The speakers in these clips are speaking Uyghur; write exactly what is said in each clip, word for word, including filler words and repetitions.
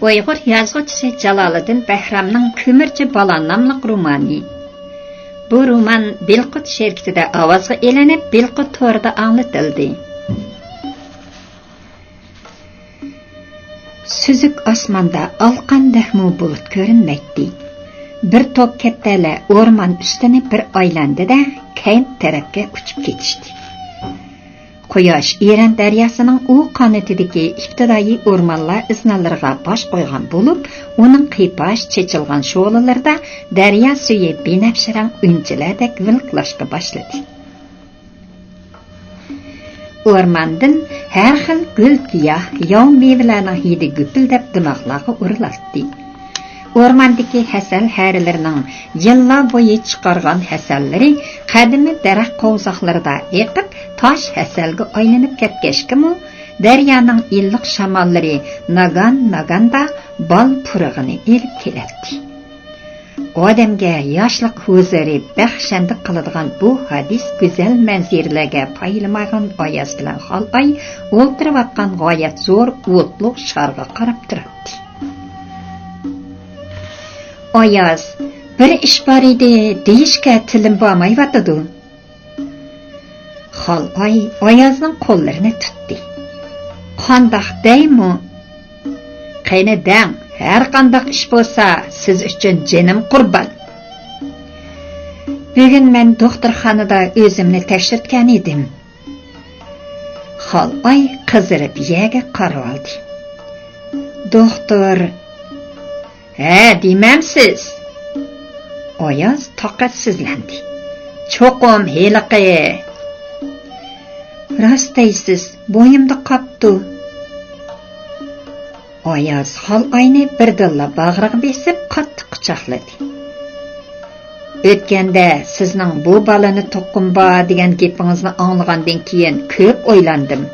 ئۇيغۇر يازغۇچىسى جالالىدىن بەھرامنىڭ كۆمۈرچى بالا ناملىق رومانى. بۇ رومان بىلقۇت شىركىتىدە ئاۋازغا ئېلىنىپ، بىلقۇت تورىدا ئاڭلىتىلدى. سۈزۈك ئاسماندا ئالقاندەكمۇ بۇلۇت كۆرۈنمەيتتى. بىر توپ كەپتەرلەر ئورمان ئۈستىنى بىر ئايلاندى-دە، كەنت تەرەپكە ئۇچۇپ كېتىشتى. قۇياش ئىرەن دەرياسىنىڭ ئۇ قانىتىدىكى ئىپتىدائىي ئورمانلار ئىزنالىرىغا باش قويغان بولۇپ، ئۇنىڭ قىيپاش چېچىلغان شولىلىرىدا دەريا سۈيى بىنەپشە رەڭ ئۈنچىلەردەك ۋىلىقلاشقا باشلىدى. ئورماندىن ھەر خىل گۈل-گىياھ، ياۋ مېۋىلەرنىڭ ھىدى گۈپۈلدەپ دىماغلارغا ئۇرۇلاتتى. ئورماندىكى ھەسەل ھەرىلىرىنىڭ يىللار بويى چىقارغان ھەسەللىرى قەدىمىي دەرەخ قوۋزاقلىرىدا ئېقىپ، تاش ھەسەلگە ئايلىنىپ كەتكەچكىمۇ، دەريانىڭ ئىللىق شاماللىرى ناگان-ناگاندا بال پۇرىقىنى ئېلىپ كېلەتتى. ئادەمگە ياشلىق ھۇزۇرى بەخشەندە قىلىدىغان بۇ ھادىس گۈزەل مەنزىرىلەرگە پايلىمىغان ئاياز بىلەن خالئاي ئولتۇرۇۋاتقان غايەت زور ئوتلۇق شارغا قاراپ تۇراتتى. ئاياز، بىر ئىش بار ئىدى دېيىشكە تىلىم بارمايۋاتىدۇ. خالئاي ئايازنىڭ قوللىرىنى تۇتتى. قانداق دەيمۇ؟ قېنى دەڭ، ھەر قانداق ئىش بولسا سىز ئۈچۈن جېنىم قۇربان. بۈگۈن مەن دوختۇرخانىدا ئۆزۈمنى تەكشۈرتكەن ئىدىم. خالئاي قىزىرىپ يەرگە قارىۋالدى. دوختۇر، ھە، دېمەمسىز؟ ئاياز تاقەتسىزلەندى. چوقۇم ھېلىقى. راست دەيسىز، بويۇمدا قاپتۇ. ئاياز خالئاينى بىردىنلا باغرىغا بېسىپ قاتتىق قۇچاقلىدى. ئۆتكەندە سىزنىڭ بۇ بالىنى تۇغقۇم بار دېگەن گېپىڭىزنى ئاڭلىغاندىن كېيىن كۆپ ئويلاندىم.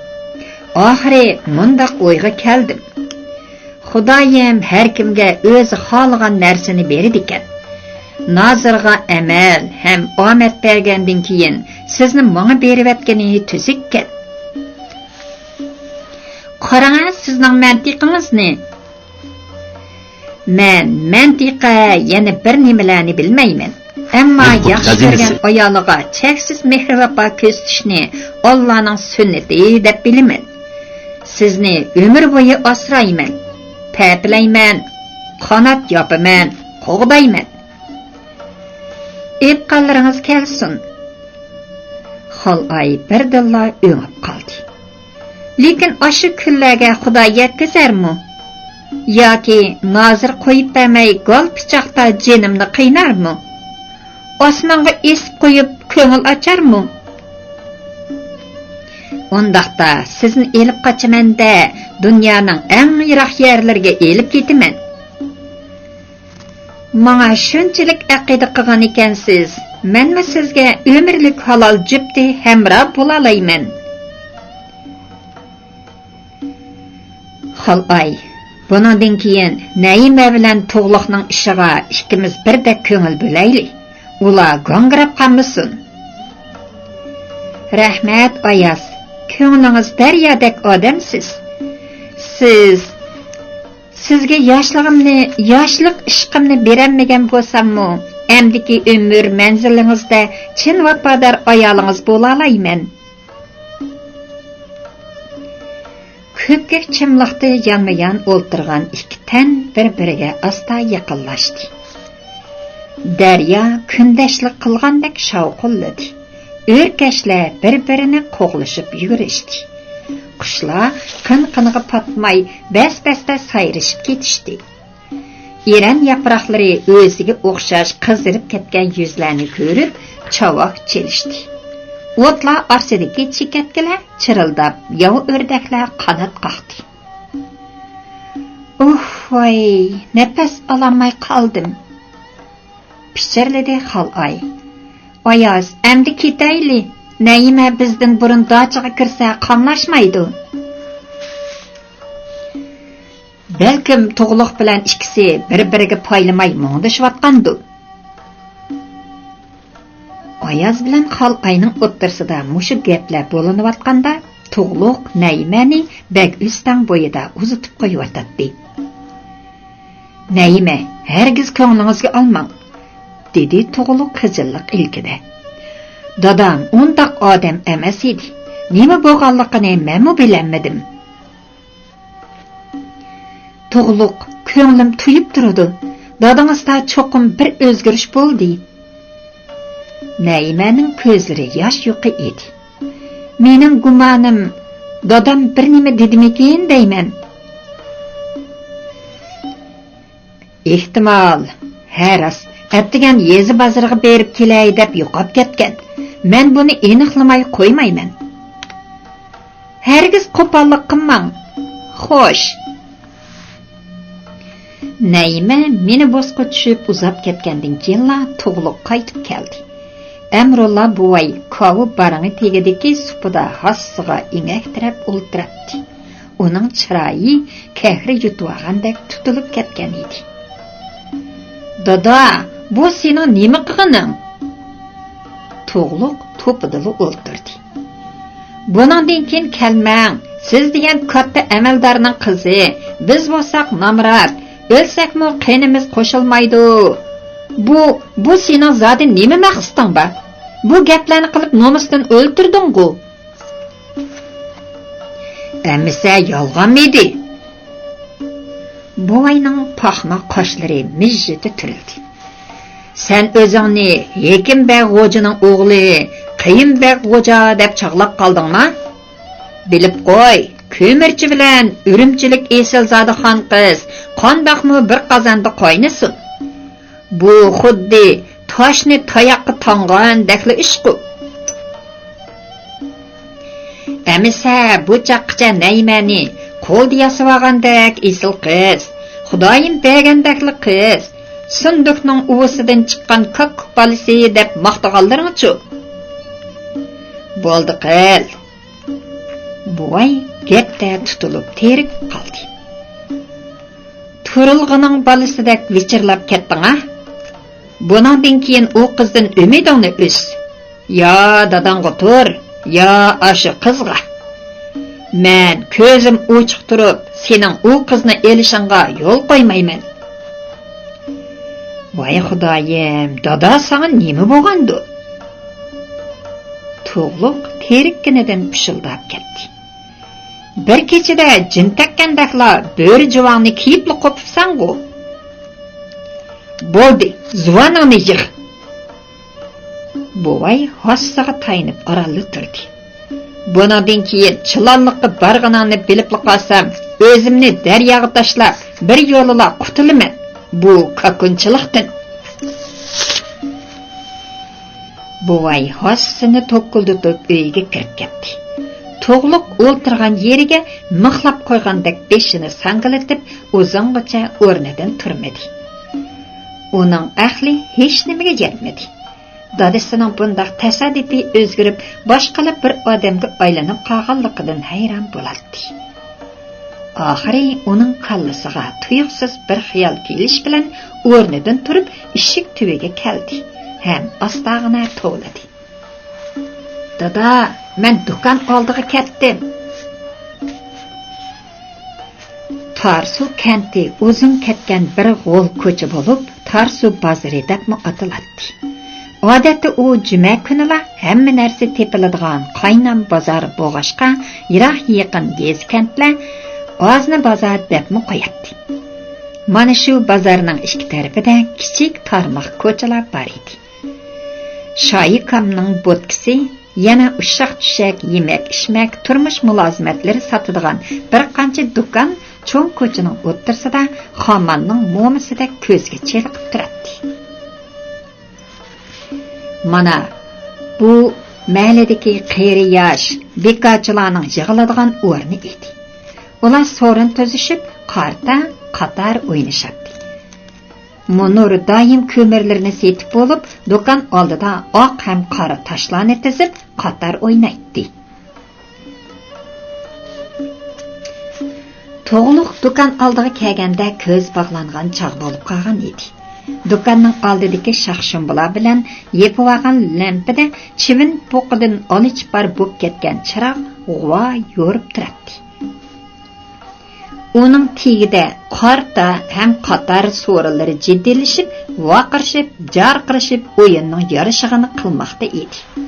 ئاخىرى مۇنداق ئويغا كەلدىم. خۇدايىم ھەر كىمگە ئۆزى خالىغان نەرسىنى بېرىدىكەن. نازىرغا ئەمەل ھەم ئامەت بەرگەندىن كېيىن سىزنى ماڭا بېرىۋەتكىنى تۈزۈككەن. قاراڭە سىزنىڭ مەنتىقىڭىزنى. مەن مەنتىقە يەنە بىر نېمىلەرنى بىلمەيمەن. ئەمما ياخشى كۆرگەن ئايالىغا چەكسىز مېھرى-ۋاپا كۆرسىتىشنى ئاللانىڭ سۈننىتى دەپ بىلىمەن. سىزنى ئۆمۈر بويى ئاسرايمەن، پەپىلەيمەن، قانات ياپىمەن، قوغدايمەن. ئېيتقانلىرىڭىز كەلسۇن. خالئاي بىردىنلا ئۆڭۈپ قالدى. لېكىن ئاشۇ كۈنلەرگە خۇدا يەتكۈزەرمۇ؟ ياكى نازىر قويۇپ بەرمەي گال پىچاقتا جېنىمنى قىينارمۇ؟ ئاسمانغا ئېسىپ قويۇپ كۆڭۈل ئاچارمۇ؟ ئۇنداقتا سىزنى ئېلىپ قاچىمەن-دە، دۇنيانىڭ ئەڭ يىراق يەرلىرىگە ئېلىپ كېتىمەن. ماڭا شۇنچىلىك ئەقىدە قىلغان ئىكەنسىز، مەنمۇ سىزگە ئۆمۈرلۈك ھالال جۈپتى ھەمراھ بولالايمەن. خالئاي، بۇنىڭدىن كېيىن نەيىمە بىلەن تۇغلۇقنىڭ ئىشىغا ئىككىمىز بىردەك كۆڭۈل بۆلەيلى. ئۇلار گاڭگىراپ قالمىسۇن. رەھمەت، ئاياز. كۆڭلىڭىز دەريادەك ئادەمسىز. سىز سىزگە ياشلىقىمنى، ياشلىق ئىشقىمنى بېرەلمىگەن بولساممۇ، ئەمدىكى ئۆمۈر مەنزىلىڭىزدە چىن ۋاپادار ئايالىڭىز بولالايمەن. كۆپكۆك چىملىقتا يانمۇيان ئولتۇرغان ئىككى تەن بىر-بىرىگە ئاستا يېقىنلاشتى. دەريا كۈندەشلىك قىلغاندەك شاۋقۇنلىدى. ئۆركەشلەر بىر-بىرىنى قوغلىشىپ يۈگۈرۈشتى. قۇشلار قىن-قىنىغا پاتماي بەس-بەستە سايرىشىپ كېتىشتى. ئېرەن ياپراقلىرى ئۆزىگە ئوخشاش قىزىرىپ كەتكەن يۈزلەرنى كۆرۈپ چاۋاك چېلىشتى. ئوتلار ئارىسىدىكى چېكەتكىلەر چىرىلداپ، ياۋا ئۆردەكلەر قانات قاقتى. ئۇھ، ۋاي، نەپەس ئالالماي قالدىم. پىچىرلىدى خالئاي. ئاياز، ئەمدى كېتەيلى. نەيىمە بىزدىن بۇرۇن داچىغا كىرسە قاملاشمايدۇ. بەلكىم تۇغلۇق بىلەن ئىككىسى بىر-بىرىگە پايلىماي مۇڭدىشىۋاتقاندۇ. ئاياز بىلەن خالئاينىڭ ئوتتۇرىسىدا مۇشۇ گەپلەر بولۇنۇۋاتقاندا، تۇغلۇق نەيىمەنى بەگ ئۆستەڭ بويىدا ئۇزىتىپ قويۇۋاتاتتى. نەيىمە، ھەرگىز كۆڭلىڭىزگە ئالماڭ، دېدى تۇغلۇق خىجىللىق ئىلكىدە. دادام ئۇنداق ئادەم ئەمەس ئىدى. نېمە بولغانلىقىنى مەنمۇ بىلەلمىدىم. تۇغلۇق، كۆڭلۈم تۇيۇپ تۇرىدۇ. دادىڭىزدا چوقۇم بىر ئۆزگىرىش بولدى. نەيىمەنىڭ كۆزلىرى ياش يۇقى ئىدى. مېنىڭ گۇمانىم، دادام بىر نېمە دېدىمىكىن دەيمەن. ئېھتىمال، ھە راست، ئەتىگەن يېزا بازىرىغا بېرىپ كېلەي دەپ يوقاپ كەتكەن. مەن بۇنى ئېنىقلىماي قويمايمەن. ھەرگىز قوپاللىق قىلماڭ. خوش. نەيىمە مېنى بوسقا چۈشۈپ ئۇزاپ كەتكەندىن كېيىنلا تۇغلۇق قايتىپ كەلدى. ئەمرۇللا بوۋاي كاۋا بارىڭى تېگىدىكى سۇپىدا ھاسىسىغا ئېڭەكتىرەپ ئولتۇراتتى. ئۇنىڭ چىرايى كەھرى يۇتۇۋالغاندەك تۇتۇلۇپ كەتكەن ئىدى. دادا، بۇ سېنىڭ نېمە قىلغىنىڭ؟ تۇغلۇق توپىدىلا ئولتۇردى. بۇنىڭدىن كېيىن كەلمەڭ، سىز دېگەن كاتتا ئەمەلدارنىڭ قىزى، بىز بولساق نامرات، ئۆلسەكمۇ قېنىمىز قوشۇلمايدۇ. بۇ، بۇ سېنىڭ زادى نېمە مەقسىتىڭ بار؟ بۇ گەپلەرنى قىلىپ نومۇستىن ئۆلتۈردۈڭغۇ؟ ئەمىسە يالغانمىدى؟ بوۋاينىڭ پاخما قاشلىرى مىژژىتى تۈرۈلدى. سەن ئۆزۈڭنى ھېكىم بەگ غوجىنىڭ ئوغلى، قېيۇم بەگ غوجا دەپ چاغلاپ قالدىڭما؟ بىلىپ قوي، كۆمۈرچى بىلەن ئۈرۈمچىلىك ئېسىلزادە خان قىز قانداقمۇ بىر قازاندا قاينىسۇن. بۇ خۇددى تاشنى تاياققا تاڭغاندەكلا ئىشقۇ. ئەمىسە بۇ چاققىچە نەيمەنى قولدا ياسىۋالغاندەك ئېسىل قىز، خۇدايىم بەرگەندەكلا قىز، سۇندۇقنىڭ ئۇۋىسىدىن چىققان كاككۇك بالىسى دەپ ماختىغانلىرىڭچۇ؟ بولدى قىل. بوۋاي گەپتە تۇتۇلۇپ تېرىك قالدى. تۇرۇلغىنىڭ بالىسىدەك ۋىچىرلاپ كەتتىڭ-ھە؟ بۇنىڭدىن كېيىن ئۇ قىزدىن ئۈمىدىڭنى ئۈز. يا داداڭغا تۇر، يا ئاشۇ قىزغا. مەن كۆزۈم ئوچۇق تۇرۇپ، سېنىڭ ئۇ قىزنى ئېلىشىڭغا يول قويمايمەن. ۋاي خۇدايىم، دادا ساڭا نېمە بولغاندۇ؟ تۇغلۇق تېرىككىنىدىن پۇشۇلداپ كەتتى. بىر كېچىدە جىن تەگكەندەكلا بۆرە جۇۋاڭنى كىيىپلا قوپۇپسەنغۇ. بولدى، زۇۋانىڭنى يىغ. بوۋاي ھاسىسىغا تايىنىپ ئارانلا تۇردى. بۇنىڭدىن كېيىن چىلانلىققا بارغىنىڭنى بىلىپلا قالسام، ئۆزۈمنى دەرياغا تاشلاپ، بىر يولىلا قۇتۇلىمەن بۇ كاكۇنچىلىقتىن. بوۋاي ھاسىسىنى توكۇلدىتىپ ئۆيىگە كىرىپ كەتتى. تۇغلۇق ئولتۇرغان يېرىگە مىخلاپ قويغاندەك بېشىنى ساڭگىلىتىپ، ئۇزۇنغىچە ئورنىدىن تۇرمىدى. ئۇنىڭ ئەقلى ھېچنېمىگە يەتمىدى. دادىسىنىڭ بۇنداق تاسادىپىي ئۆزگىرىپ، باشقىلا بىر ئادەمگە ئايلىنىپ قالغانلىقىدىن ھەيران بولاتتى. ئاخىرى ئۇنىڭ كاللىسىغا تۇيۇقسىز بىر خىيال كېلىش بىلەن ئورنىدىن تۇرۇپ ئىشىك تۈۋىگە كەلدى ھەم ئاستاغىنا توۋلىدى. دادا، مەن دۇكان ئالدىغا كەتتىم. تارسۇ كەنتى ئۇزۇن كەتكەن بىر غول كوچا بولۇپ، تارسۇ بازىرى دەپمۇ ئاتىلاتتى. ئادەتتە ئۇ جۈمە كۈنىلا ھەممە نەرسە تېپىلىدىغان قاينام بازار بولغاچقا، يىراق يېقىن يېزا كەنتلەر ئازنە بازار دەپمۇ قوياتتى. مانا شۇ بازارنىڭ ئىككى تەرىپىدە كىچىك تارماق كوچىلار بار ئىدى. شايىكامنىڭ بوتكىسى، يەنە ئۇششاق-چۈششەك يېمەك-ئىچمەك، تۇرمۇش مۇلازىمەتلىرى ساتىدىغان بىر قانچە دۇكان چوڭ كوچىنىڭ ئوتتۇرىسىدا خاماننىڭ مومىسىدەك كۆزگە چېلىقىپ تۇراتتى. مانا، بۇ مەھەللىدىكى قېرى ياش بىكارچىلارنىڭ يىغىلىدىغان ئورنى ئىدى. ئۇلار سورۇن تۈزۈشۈپ، قارتا قاتار ئوينىشاتتى. مۇنۇر دائىم كۆمۈرلىرىنى سېتىپ بولۇپ، دۇكان ئالدىدا ئاق ھەم قارا تاشلارنى تىزىپ، قاتار ئوينايتتى. تۇغلۇق دۇكان ئالدىغا كەلگەندە كۆز باغلانغان چاغ بولۇپ قالغان ئىدى. دۇكاننىڭ ئالدىدىكى شاخ-شۇمبىلار بىلەن يېپىۋالغان لەمپىدە چىۋىن پوقىدىن ئالىچىپار بولۇپ كەتكەن چىراغ غۇۋا يورۇپ تۇراتتى. ئۇنىڭ تېگىدە قارتا ھەم قاتار سورۇنلىرى جىددىيلىشىپ، ۋارقىرىشىپ، جارقىرىشىپ، ئويۇننىڭ يارىشىغىنى قىلماقتا ئىدى.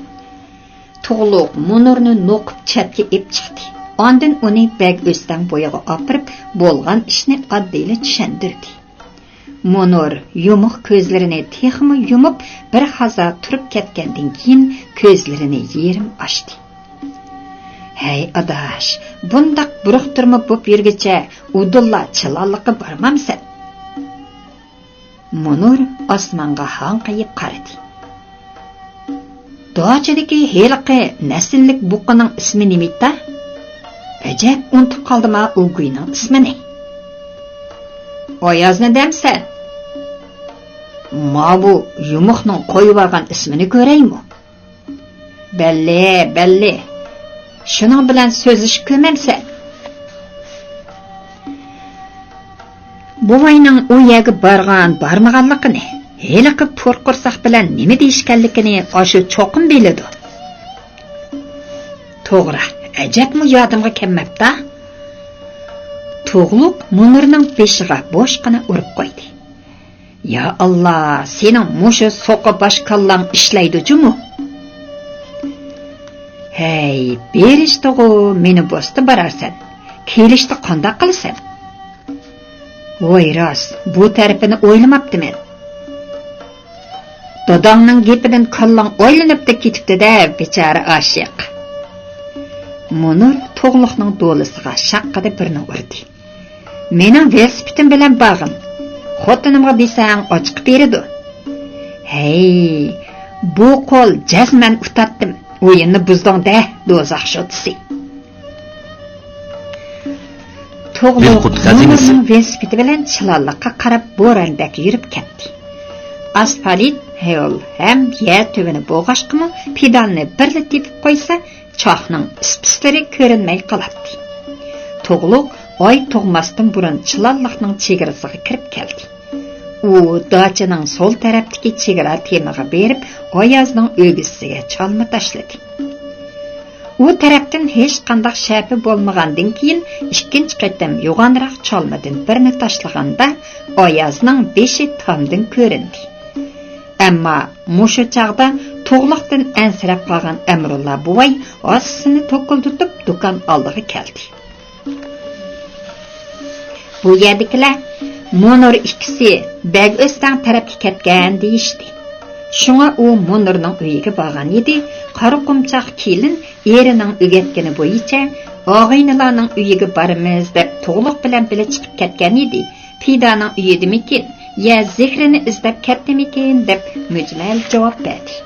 تۇغلۇق مۇنۇرنى نوقۇپ چەتكە ئېپ چىقتى. ئاندىن ئۇنى بەگ ئۆستەڭ بويىغا ئاپىرىپ، بولغان ئىشنى ئاددىيلا چۈشەندۈردى. مۇنۇر يۇمۇق كۆزلىرىنى تېخىمۇ يۇمۇپ، بىر ھازا تۇرۇپ كەتكەندىن كېيىن كۆزلىرىنى يېرىم ئاچتى. ھەي ئاداش، بۇنداق بۇرۇقتۇرما بوپ يۈرگۈچە ئۇدۇللا چىلانلىققا بارمامسەن؟ مۇنۇر ئاسمانغا ھاڭقىيىپ قارىدى. داچىدىكى ھېلىقى نەسىللىك بۇقىنىڭ ئىسمى نېمىتتا؟ ئەجەب، ئۇنتۇپ قالدىما ئۇ گۇينىڭ ئىسمىنى. ئايازنى دەمسەن؟ ماۋۇ يۇمۇقنىڭ قويۇۋالغان ئىسمىنى كۆرەيمۇ؟ بەللى، بەللى. شۇنىڭ بىلەن سۆزلىشىپ كۆرمەمسەن؟ بوۋاينىڭ ئۇ يەرگە بارغان، بارمىغانلىقىنى، ھېلىقى پۇر قورساق بىلەن نېمە دېيىشكەنلىكىنى ئاشۇ چوقۇم بىلىدۇ. توغرا، ئەجەبمۇ يادىمغا كەلمەپتا. تۇغلۇق مۇنىرنىڭ بېشىغا بوشقىنا ئۇرۇپ قويدى. يا ئاللا، سېنىڭ مۇشۇ سوقا باش كاللاڭ ئىشلەيدۇ جۇمۇ. ھەي، بېرىشتىغۇ مېنى بوستا بارارسەن، كېلىشتە قانداق قىلىسەن؟ ۋاي راست، بۇ تەرىپىنى ئويلىماپتىمەن. داداڭنىڭ گېپىدىن كاللاڭ ئايلىنىپلا كېتىپتۇ-دە، بىچارە ئاشىق. مۇنۇر تۇغلۇقنىڭ دولىسىغا شاققىدە بىرنى ئۇردى. مېنىڭ ۋېلىسىپىتىم بىلەن بارغىن. خوتۇنۇمغا دېسەڭ ئاچىقىپ بېرىدۇ. ھەي، بۇ قول جەزمەن ئۇتاتتىم. ئويۇننى بۇزدۇڭ-دە، دوزاخ شوتىسى. تۇغلۇق بىلقۇت خەزىنىسى. مۇنىرنىڭ ۋېلىسىپىتى بىلەن چىلانلىققا قاراپ بوران بەك يۈرۈپ كەتتى. ئاسفالت، ھۆل ھەم يەر تۈۋىنى بولغاچقىمۇ پىدانىنى بىرلا تېپىپ قويسا، چاقنىڭ ئىس-پىسلىرى كۆرۈنمەي قالاتتى. تۇغلۇق ئاي تۇغماستىن بۇرۇن چىلانلىقنىڭ چېگرىسىغا كىرىپ كەلدى. ئۇ داچىنىڭ سول تەرەپتىكى چېگرا تېمىغا بېرىپ، ئايازنىڭ ئۆگزىسىگە چالما تاشلىدى. ئۇ تەرەپتىن ھېچقانداق شەپە بولمىغاندىن كېيىن، ئىككىنچى قېتىم يوغانراق چالمىدىن بىرنى تاشلىغاندا، ئايازنىڭ بېشى تامدىن كۆرۈندى. ئەمما مۇشۇ چاغدا تۇغلۇقتىن ئەنسىرەپ قالغان ئەمرۇللا بوۋاي ھاسىسىنى توكۇلدىتىپ دۇكان ئالدىغا كەلدى. بۇ يەردىكىلەر مۇنۇر ئىككىسى بەگ ئۆستەڭ تەرەپكە كەتكەن دېيىشتى. شۇڭا ئۇ مۇنۇرنىڭ ئۆيىگە بارغان ئىدى، قارا قۇمچاق كېلىن ئېرىنىڭ ئۆگەتكىنى بويىچە ئاغىنىلارنىڭ ئۆيىگە بارىمىز دەپ تۇغلۇق بىلەن بىللە چىقىپ كەتكەن ئىدى. پىدانىڭ ئۆيىدىمىكىن يا زېھرىنى ئىزدەپ كەتتىمىكىن دەپ مۈجمەل جاۋاب بەردى.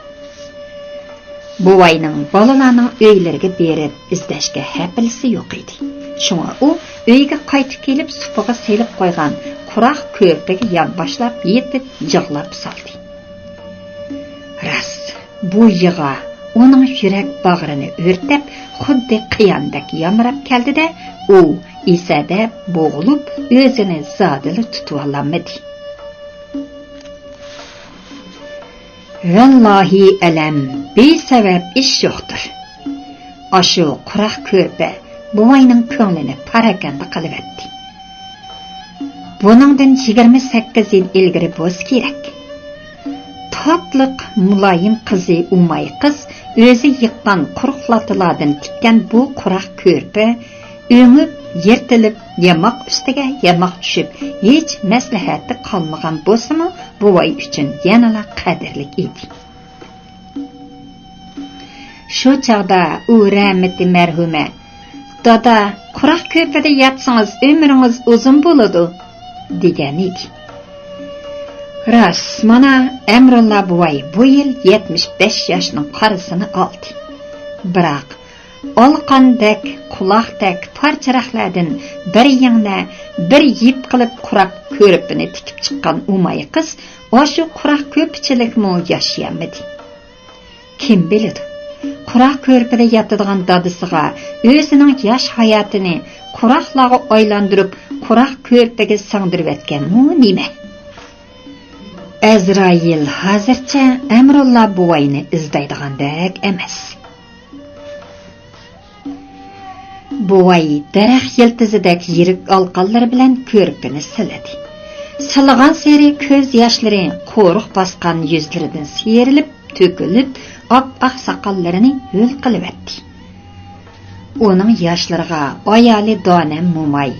بوۋاينىڭ بالىلارنىڭ ئۆيلىرىگە بېرىپ ئىزدەشكە ھەپىلىسى يوق ئىدى. شۇڭا ئۇ ئۆيگە قايتىپ كېلىپ سۇپىغا سېلىپ قويغان قۇراق كۆرپىگە يان باشلاپ يېتىپ يىغلاپ سالدى. راست، بۇ يىغا ئۇنىڭ يۈرەك باغرىنى ئۆرتەپ، خۇددى قىياندەك يامراپ كەلدى-دە، ئۇ ئېسەدەپ بوغۇلۇپ، ئۆزىنى زادىلا تۇتۇۋالالمىدى. ۋاللاھى ئەلەم، بىسەۋەب ئىش يوقتۇر. ئاشۇ قۇراق كۆرپە بوۋاينىڭ كۆڭلىنى پاراكەندە قىلىۋەتتى. بۇنىڭدىن يىگىرمە سەككىز يىل ئىلگىرى بولسا كېرەك. تاتلىق، مۇلايىم قىزى ئۇماي قىز ئۆزى يىغقان قۇرۇق لاتىلاردىن تىككەن بۇ قۇراق كۆرپە ئۆڭۈپ، يىرتىلىپ، ياماق ئۈستىگە ياماق چۈشۈپ، ھېچ مەسلىھەتى قالمىغان بولسىمۇ، بوۋاي ئۈچۈن يەنىلا قەدىرلىك ئىدى. شۇ چاغدا ئۇ رەھمىتى مەرھۇمە، «دادا، قۇراق كۆرپىدە ياتسىڭىز ئۆمرىڭىز ئۇزۇن بولىدۇ» دېگەن ئىدى. راست، مانا، ئەمرۇللا بوۋاي بۇ يىل يەتمىش بەش ياشنىڭ قارىسىنى ئالدى. بىراق، ئالىقاندەك، قۇلاقتەك پارچە رەختلەردىن بىر يىڭنە، بىر يىپ قىلىپ قۇراق كۆرپىنى تىكىپ چىققان ئۇماي قىز ئاشۇ قۇراق كۆرپىچىلىكمۇ ياشىيالمىدى. كىم بىلىدۇ، قۇراق كۆرپىدە ياتىدىغان دادىسىغا ئۆزىنىڭ ياش ھاياتىنى قۇراقلارغا ئايلاندۇرۇپ، قۇراق كۆرپىگە سىڭدۈرۈۋەتكەنمۇ نېمە؟ ئەزرائىل ھازىرچە ئەمرۇللا بوۋاينى ئىزدەيدىغاندەك ئەمەس. بوۋاي دەرەخ يىلتىزىدەك يىرىك ئالىقانلىرى بىلەن كۆرپىنى سىلىدى. سىلىغانسېرى كۆز ياشلىرى قورۇق باسقان يۈزلىرىدىن سىيرىلىپ تۆكۈلۈپ، ئاپئاق ساقاللىرىنى ھۆل قىلىۋەتتى. ئۇنىڭ ياشلىرىغا ئايالى دانەم موماي،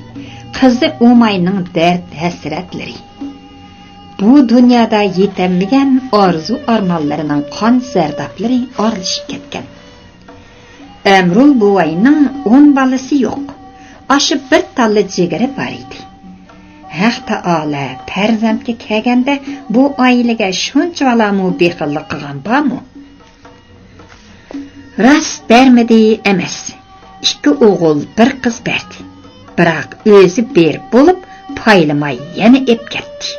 قىزى ئۇماينىڭ دەرد-ھەسرەتلىرى، بۇ دۇنيادا يېتەلمىگەن ئارزۇ-ئارمانلىرىنىڭ قان زەردابلىرى ئارىلىشىپ كەتكەن. ئەمرۇل بوۋاينىڭ ئون بالىسى يوق، ئاشۇ بىر تاللا جىگىرى بار ئىدى. ھەق تائالا پەرزەنتكە كەلگەندە بۇ ئائىلىگە شۇنچىۋالامۇ بېخىللىق قىلغان بارمۇ؟ راست بەرمىدى ئەمەس، ئىككى ئوغۇل، بىر قىز بەردى. بىراق ئۆزى بېرىپ بولۇپ، پايلىماي يەنە ئېپ كەتتى.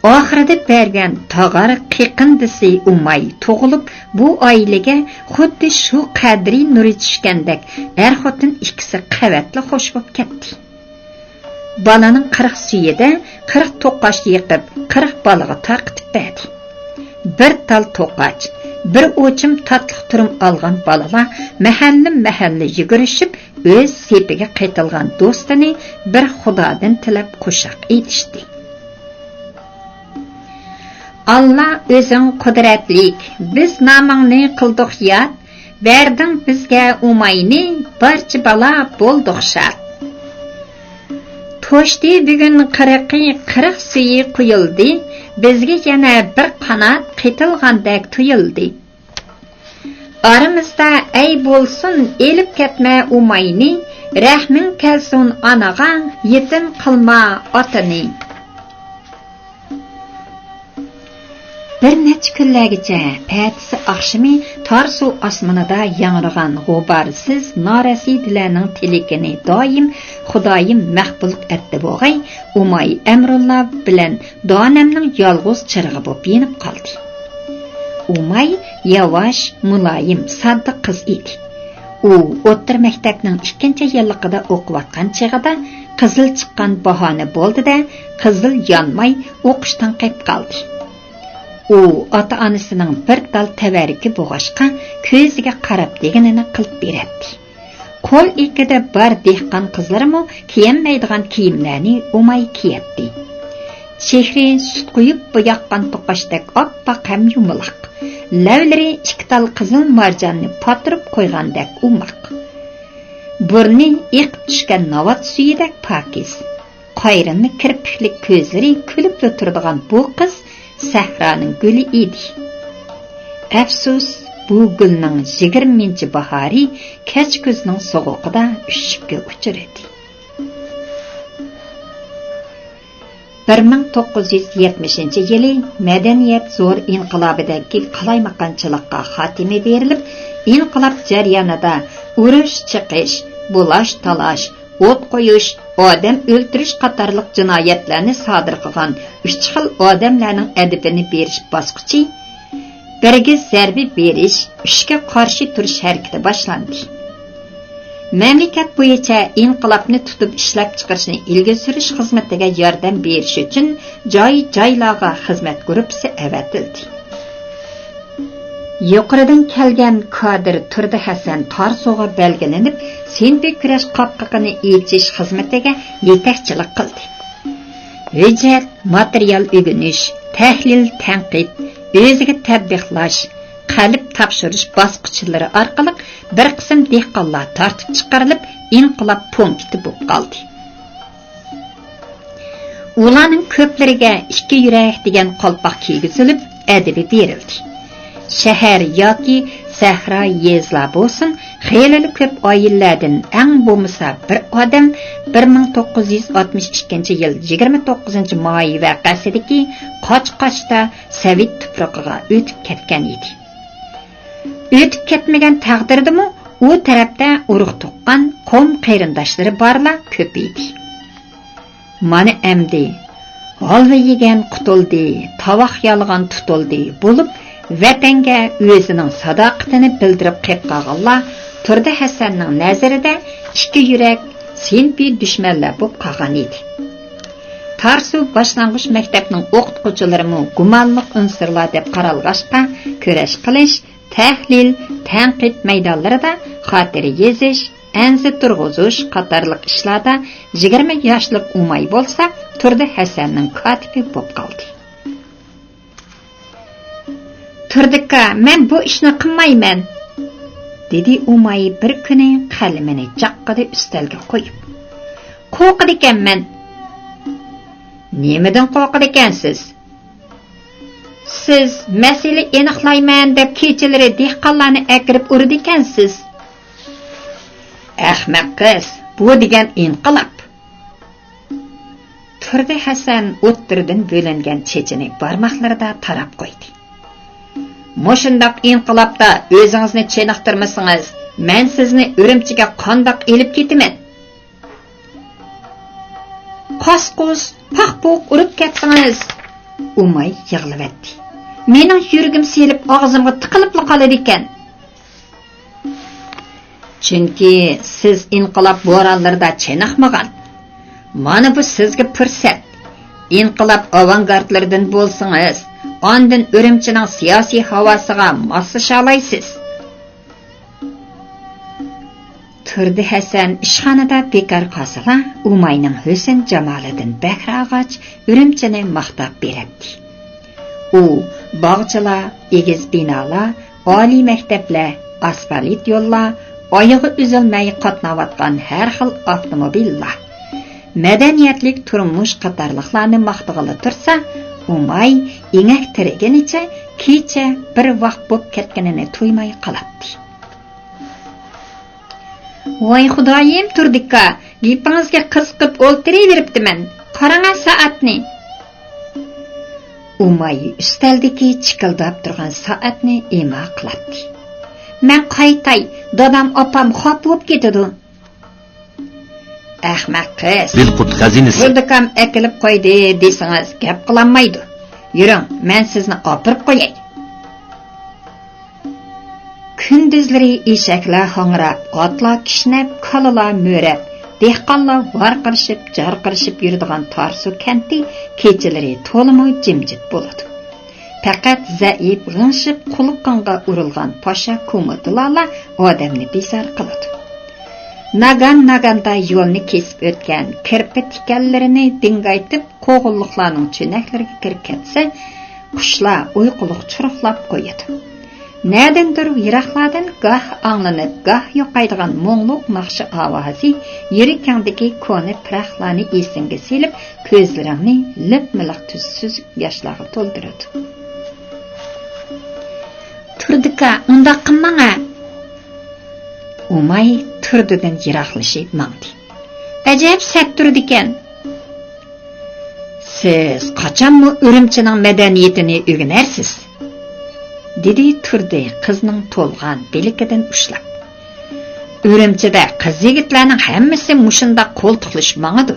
ئاخىرىدا بەرگەن تاغار قېقىندىسى ئۇماي تۇغۇلۇپ، بۇ ئائىلىگە خۇددى شۇ قەدرى نۇرى چۈشكەندەك ئەر-خوتۇن ئىككىسى قەۋەتلا خوش بوپ كەتتى. بالىنىڭ قىرىق سۈيىدە قىرىق توقاچ يېقىپ، قىرىق بالىغا تارقىتىپ بەردى. بىر تال توقاچ، بىر ئوچۇم تاتلىق تۇرۇم ئالغان بالىلار مەھەللە-مەھەللە يۈگۈرۈشۈپ، ئۆز سېپىگە قېتىلغان دوستىنى بىر خۇدادىن تىلەپ قوشاق ئېيتىشتى. ئاللا ئۆزۈڭ قۇدرەتلىك، بىز نامىڭنى قىلدۇق ياد، بەردىڭ بىزگە ئۇماينى، بارچە بالا بولدۇق شاد. توشتى بۈگۈن قىرىقى، قىرىق سۈيى قۇيۇلدى، بىزگە يەنە بىر قانات قېتىلغاندەك تۇيۇلدى. ئارىمىزدا ئەي بولسۇن، ئېلىپ كەتمە ئۇماينى، رەھمىڭ كەلسۇن ئانىغا، يېتىم قىلما ئاتىنى. بىر نەچچە كۈنلەرگىچە ئەتىسى ئاخشىمى تارسۇ ئاسمىنىدا ياڭرىغان غۇبارسىز نارەسىدىلەرنىڭ تىلىكىنى دائىم خۇدايىم مەخپىلىق ئەتتى بوغاي، ئۇماي ئەمرۇللا بىلەن دانەمنىڭ يالغۇز چىرىغى بولۇپ يېنىپ قالدى. ئۇماي ياۋاش، مۇلايىم، ساددا قىز ئىدى. ئۇ ئوتتۇرا مەكتەپنىڭ ئىككىنچى يىللىقىدا ئوقۇۋاتقان چېغىدا قىزىل چىققان باھانە بولدى-دە، قىزىل يانماي ئوقۇشتىن قېلىپ قالدى. ئۇ ئاتا-ئانىسىنىڭ بىر تال تەۋەررۈكى بولغاچقا، كۆزىگە قاراپ دېگىنىنى قىلىپ بېرەتتى. قول ئېكىدە بار دېھقان قىزلىرىمۇ كىيەلمەيدىغان كىيىملەرنى ئۇماي كىيەتتى. چېھرى سۈت قۇيۇپ بوياققان توقاچتەك ئاپئاق ھەم يۇمىلاق. لەۋلىرى ئىككى تال قىزىل مارجاننى پاتۇرۇپ قويغاندەك ئوماق. بۇرنى ئېقىپ چۈشكەن ناۋات سۈيىدەك پاكىز. قايرىلما كىرپىكلىك كۆزلىرى كۈلۈپلا تۇرىدىغان بۇ قىز سەھرانىڭ گۈلى ئىدى. ئەپسۇس، بۇ گۈلنىڭ يىگىرمىنچى باھارى كەچ كۈزنىڭ سوغۇقىدا ئۈششۈككە ئۇچرىدى. بىر مىڭ توققۇز يۈز يەتمىشىنچى يىلى مەدەنىيەت زور ئىنقىلابىدىكى قالايمىقانچىلىققا خاتىمە بېرىلىپ، ئىنقىلاب جەريانىدا ئۇرۇش، چېقىش، بۇلاش، تالاش، ئوت قويۇش، ئادەم ئۆلتۈرۈش قاتارلىق جىنايەتلەرنى سادىر قىلغان ئۈچ خىل ئادەملەرنىڭ ئەدىپىنى بېرىش باسقۇچى، بىرگە زەربە بېرىش، ئۈچكە قارشى تۇرۇش ھەرىكىتى باشلاندى. مەملىكەت بويىچە ئىنقىلابنى تۇتۇپ ئىشلەپچىقىرىشنى ئىلگىرى سۈرۈش خىزمىتىگە ياردەم بېرىش ئۈچۈن جاي-جايلارغا خىزمەت گۇرۇپپىسى ئەۋەتىلدى. يۇقىرىدىن كەلگەن كادىر تۇردى ھەسەن تارسۇغا بەلگىلىنىپ، سىنىپىي كۈرەش قاپقىقىنى ئېچىش خىزمىتىگە يېتەكچىلىك قىلدى. ھۆججەت، ماتېرىيال ئۆگىنىش، تەھلىل، تەنقىد، ئۆزىگە تەبلىغلاش، قەلب تاپشۇرۇش باسقۇچلىرى ئارقىلىق بىر قىسىم دېھقانلار تارتىپ چىقىرىلىپ، ئىنقىلاب پونكىتى بولۇپ قالدى. ئۇلارنىڭ كۆپلىرىگە ئىككى يۈرەك دېگەن قالپاق كىيگۈزۈلۈپ، ئەدىپى بېرىلدى. شەھەر ياكى سەھرا يېزىلار بولسۇن، خېلىلا كۆپ ئائىلىلەردىن ئەڭ بولمىسا بىر ئادەم بىر مىڭ توققۇز يۈز ئاتمىش ئىككىنچى يىل يىگىرمە توققۇزىنچى ماي ۋەقەسىدىكى قاچ-قاچتا سوۋېت تۇپرىقىغا ئۆتۈپ كەتكەن ئىدى. ئۆتۈپ كەتمىگەن تەقدىردىمۇ ئۇ تەرەپتە ئۇرۇق-تۇغقان، قوم-قېرىنداشلىرى بارلار كۆپ ئىدى. مانا ئەمدى ھالۋا يېگەن قۇتۇلدى، تاۋاق يالىغان تۇتۇلدى بولۇپ، ۋەتەنگە ئۆزىنىڭ ساداقىتىنى بىلدۈرۈپ قېلىپ قالغانلار تۇردى ھەسەننىڭ نەزىرىدە ئىككى يۈرەك، سىنىپىي دۈشمەنلەر بولۇپ قالغان ئىدى. تارسۇ باشلانغۇچ مەكتەپنىڭ ئوقۇتقۇچىلىرىمۇ گۇمانلىق ئۇنسۇرلار دەپ قارالغاچقا، كۈرەش قىلىش، تەھلىل، تەنقىد مەيدانلىرىدا خاتىرە يېزىش، ئەنزە تۇرغۇزۇش قاتارلىق ئىشلاردا يىگىرمە ياشلىق ئۇماي بولسا تۇردى ھەسەننىڭ كاتىپى بولۇپ قالدى. تۇردىكا، مەن بۇ ئىشنى قىلمايمەن، دېدى ئۇماي بىر كۈنى قەلىمىنى جاققىدە ئۈستەلگە قويۇپ. قورقىدىكەنمەن. نېمىدىن قورقىدىكەنسىز؟ سىز مەسىلە ئېنىقلايمەن دەپ كېچىلىرى دېھقانلارنى ئەكىرىپ ئۇرىدىكەنسىز. ئەخمەق قىز، بۇ دېگەن ئىنقىلاب. تۇردى ھەسەن ئوتتۇرىدىن بۆلۈنگەن چېچىنى بارماقلىرىدا تاراپ قويدى. مۇشۇنداق ئىنقىلابتا ئۆزىڭىزنى چېنىقتۇرمىسىڭىز، مەن سىزنى ئۈرۈمچىگە قانداق ئېلىپ كېتىمەن؟ قاس-قۇس، پاق-پۇق ئۇرۇپ كەتسىڭىز. ئۇماي يىغلىۋەتتى. مېنىڭ يۈرىكىم سېلىپ ئاغزىمغا تىقىلىپلا قالىدىكەن. چۈنكى سىز ئىنقىلاب بورانلىرىدا چېنىقمىغان. مانا بۇ سىزگە پۇرسەت. ئىنقىلاب ئاۋانگارتلىرىدىن بولسىڭىز، ئاندىن ئۈرۈمچىنىڭ سىياسىي ھاۋاسىغا ماسلىشالايسىز. تۇردى ھەسەن ئىشخانىدا بىكار قالسىلا، ئۇماينىڭ ھۆسن جامالىدىن بەھرە ئالغاچ، ئۈرۈمچىنى ماختاپ بېرەتتى. ئۇ باغچىلار، ئېگىز بىنالار، ئالىي مەكتەپلەر، ئاسفالت يوللار، ئايىغى ئۈزۈلمەي قاتناۋاتقان ھەر خىل ئاپتوموبىللار، مەدەنىيەتلىك تۇرمۇش قاتارلىقلارنى ماختىغىلى تۇرسا، ئۇماي ئېڭەك تىرىگىنىچە كېچە بىر ۋاق بوپ كەتكىنىنى تۇيماي قالاتتى. ۋاي خۇدايىم، تۇردىكا، گېپىڭىزگە قىزىقىپ ئولتۇرۇۋېرىپتىمەن. قاراڭا سائەتنى. ئۇماي ئۈستەلدىكى چىكىلداپ تۇرغان سائەتنى ئىما قىلاتتى. مەن قايتاي، دادام، ئاپام خاپا بولۇپ كېتىدۇ. ئەخمەق قىز. بىلقۇت خەزىنىسى. تۇردىكام ئەكېلىپ قويدى دېسىڭىز، گەپ قىلالمايدۇ. يۈرۈڭ، مەن سىزنى ئاپىرىپ قوياي. كۈندۈزلىرى ئېشەكلەر ھاڭراپ، ئاتلار كىشنەپ، كالىلار مۆرەپ، دېھقانلار ۋارقىرىشىپ، جارقىرىشىپ يۈرىدىغان تارسۇ كەنتى كېچىلىرى تولىمۇ جىمجىت بولىدۇ. پەقەت زەئىپ، غىڭشىپ، قۇلىقىڭغا ئۇرۇلغان پاشا كومۇتىلارلا ئادەمنى بىزار قىلىدۇ. ناگان-ناگاندا يولنى كېسىپ ئۆتكەن كىرپە تىكەنلىرىنى دىڭگايتىپ، قوغۇنلۇقلارنىڭ چۆنەكلىرىگە كىرىپ كەتسە، قۇشلار ئۇيقۇلۇق چۇرۇقلاپ قويىدۇ. نەدىندۇر يىراقلاردىن گاھ ئاڭلىنىپ، گاھ يوقايدىغان مۇڭلۇق ناخشا ئاۋازى يۈرىكىڭدىكى كونا پىراقلارنى ئېسىڭگە سېلىپ، كۆزلىرىڭنى لىپمىلىق تۈز سۈزۈك ياشلارغا تولدۇرىدۇ. تۇردىكا، ئۇنداق قىلماڭ ھە! ئۇماي تۇردىدىن يىراقلىشىپ ماڭدى. ئەجەب سەت تۇرىدىكەن. سىز قاچانمۇ ئۈرۈمچىنىڭ مەدەنىيىتىنى ئۆگىنەرسىز؟ دېدى تۇردى قىزنىڭ تولغان بىلىكىدىن ئۇشلاپ. ئۈرۈمچىدە قىز-يىگىتلەرنىڭ ھەممىسى مۇشۇنداق قولتۇقلىشىپ ماڭىدۇ.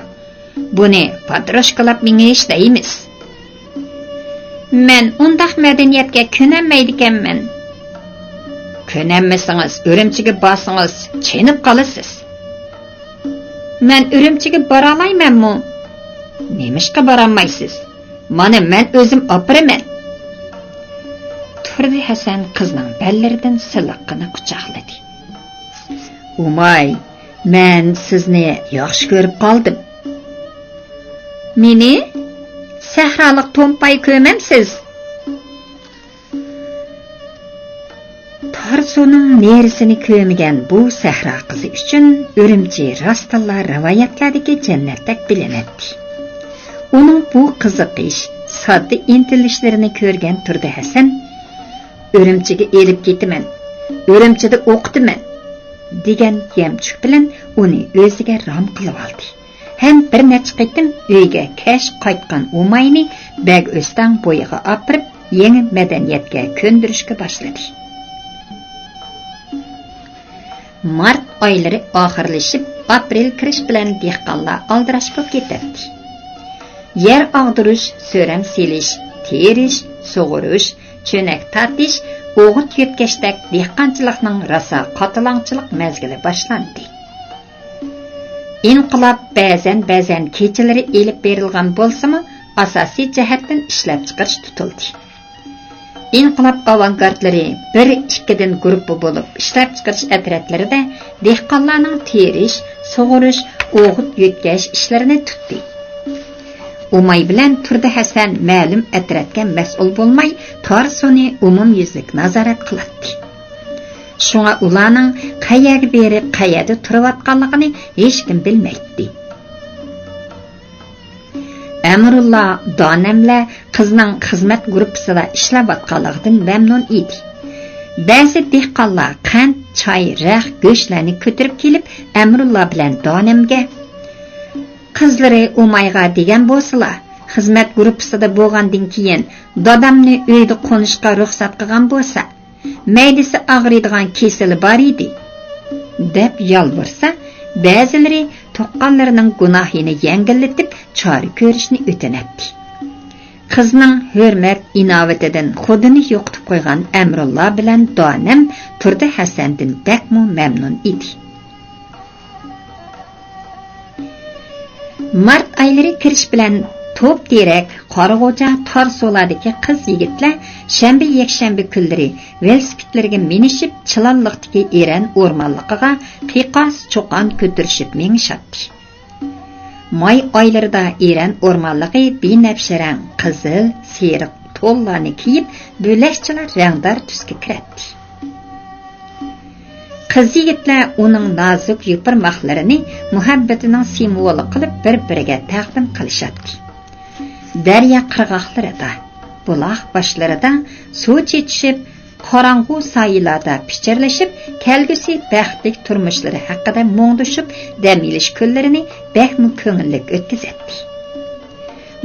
بۇنى پاتروشكىلاپ مېڭىش دەيمىز. مەن ئۇنداق مەدەنىيەتكە كۆنەلمەيدىكەنمەن. كۆنەلمىسىڭىز، ئۈرۈمچىگە بارسىڭىز، چېنىپ قالىسىز. مەن ئۈرۈمچىگە بارالايمەنمۇ؟ نېمىشقا بارالمايسىز؟ مانا، مەن ئۆزۈم ئاپىرىمەن. تۇردى ھەسەن قىزنىڭ بەللىرىدىن سىلىققىنە قۇچاقلىدى. ئۇماي، مەن سىزنى ياخشى كۆرۈپ قالدىم. مېنى؟ سەھرالىق تومپاي كۆرمەمسىز؟ تارسۇنىڭ نېرىسىنى كۆرمىگەن بۇ سەھرا قىزى ئۈچۈن ئۈرۈمچى راستتىنلا رىۋايەتلەردىكى جەننەتتەك بىلىنەتتى. ئۇنىڭ بۇ قىزىقىش، ساددا ئىنتىلىشلىرىنى كۆرگەن تۇردى ھەسەن، «ئۈرۈمچىگە ئېلىپ كېتىمەن، ئۈرۈمچىدە ئوقۇتىمەن» دېگەن يەمچۈك بىلەن ئۇنى ئۆزىگە رام قىلىۋالدى. ھەم بىر نەچچە قېتىم ئۆيگە كەچ قايتقان ئۇماينى بەگ ئۆستەڭ بويىغا ئاپىرىپ، يېڭى مەدەنىيەتكە كۆندۈرۈشكە باشلىدى. مارت ئايلىرى ئاخىرلىشىپ، ئاپرېل كىرىش بىلەن دېھقانلار ئالدىراش بولۇپ كېتەتتى. يەر ئاغدۇرۇش، سۆرەم سېلىش، تېرىش، سۇغۇرۇش، چۆنەك تارتىش، ئوغۇت يۆتكەشتەك دېھقانچىلىقنىڭ راسا قاتىلاڭچىلىق مەزگىلى باشلاندى. ئىنقىلاب بەزەن-بەزەن كېچىلىرى ئېلىپ بېرىلغان بولسىمۇ، ئاساسىي جەھەتتىن ئىشلەپچىقىرىش تۇتۇلدى. ئىنقىلاب ئاۋانگارتلىرى بىر، ئىككىدىن گۇرۇپپا بولۇپ، ئىشلەپچىقىرىش ئەترەتلىرىدە دېھقانلارنىڭ تېرىش، سۇغۇرۇش، ئوغۇت يۆتكەش ئىشلىرىنى تۇتتى. ئۇماي بىلەن تۇردى ھەسەن مەلۇم ئەترەتكە مەسئۇل بولماي، تارسۇنى ئومۇميۈزلۈك نازارەت قىلاتتى. شۇڭا ئۇلارنىڭ قەيەرگە بېرىپ، قەيەردە تۇرۇۋاتقانلىقىنى ھېچكىم بىلمەيتتى. ئەمرۇللا دانەملەر قىزنىڭ خىزمەت گۇرۇپپىسىدا ئىشلەۋاتقانلىقىدىن مەمنۇن ئىدى. بەزى دېھقانلار قەنت، چاي، رەخت، گۆشلەرنى كۆتۈرۈپ كېلىپ، ئەمرۇللا بىلەن دانەمگە، قىزلىرى ئۇمايغا دېگەن بولسىلا، خىزمەت گۇرۇپپىسىدا بولغاندىن كېيىن دادامنى ئۆيدە قونۇشقا رۇخسەت قىلغان بولسا، مەيدىسى ئاغرىيدىغان كېسىلى بار ئىدى، دەپ يالۋۇرسا، بەزىلىرى تۇغقانلىرىنىڭ گۇناھىنى يەڭگىللىتىپ، چارە كۆرۈشنى ئۆتۈنەتتى. قىزنىڭ ھۆرمەت ئىناۋىتىدىن خۇدىنى يوقىتىپ قويغان ئەمرۇللا بىلەن دانەم تۇردى ھەسەندىن بەكمۇ مەمنۇن ئىدى. مارت ئايلىرى كىرىش بىلەن توپ تېرەك، قارىغۇچا، تارسۇلاردىكى قىز-يىگىتلەر شەنبە، يەكشەنبە كۈنلىرى ۋېلىسىپىتلىرىگە مىنىشىپ، چىلانلىقتىكى ئېرەن ئورمانلىقىغا قىيقاس چۇقان كۆتۈرۈشۈپ مېڭىشاتتى. ماي ئايلىرىدا ئېرەن ئورمانلىقى بىنەپشە رەڭ، قىزىل، سېرىق تونلارنى كىيىپ، بۆلەكچىلا رەڭدار تۈسكە كىرەتتى. قىز-يىگىتلەر ئۇنىڭ نازۇك يوپۇرماقلىرىنى مۇھەببىتىنىڭ سىمۋولى قىلىپ بىر-بىرىگە تەقدىم قىلىشاتتى. دەريا قىرغاقلىرىدا، بۇلاق باشلىرىدا سۇ چېچىشىپ، قاراڭغۇ سايىلاردا پىچىرلىشىپ، كەلگۈسى بەختلىك تۇرمۇشلىرى ھەققىدە مۇڭدىشىپ، دەم ئېلىش كۈنلىرىنى بەكمۇ كۆڭۈللۈك ئۆتكۈزەتتى.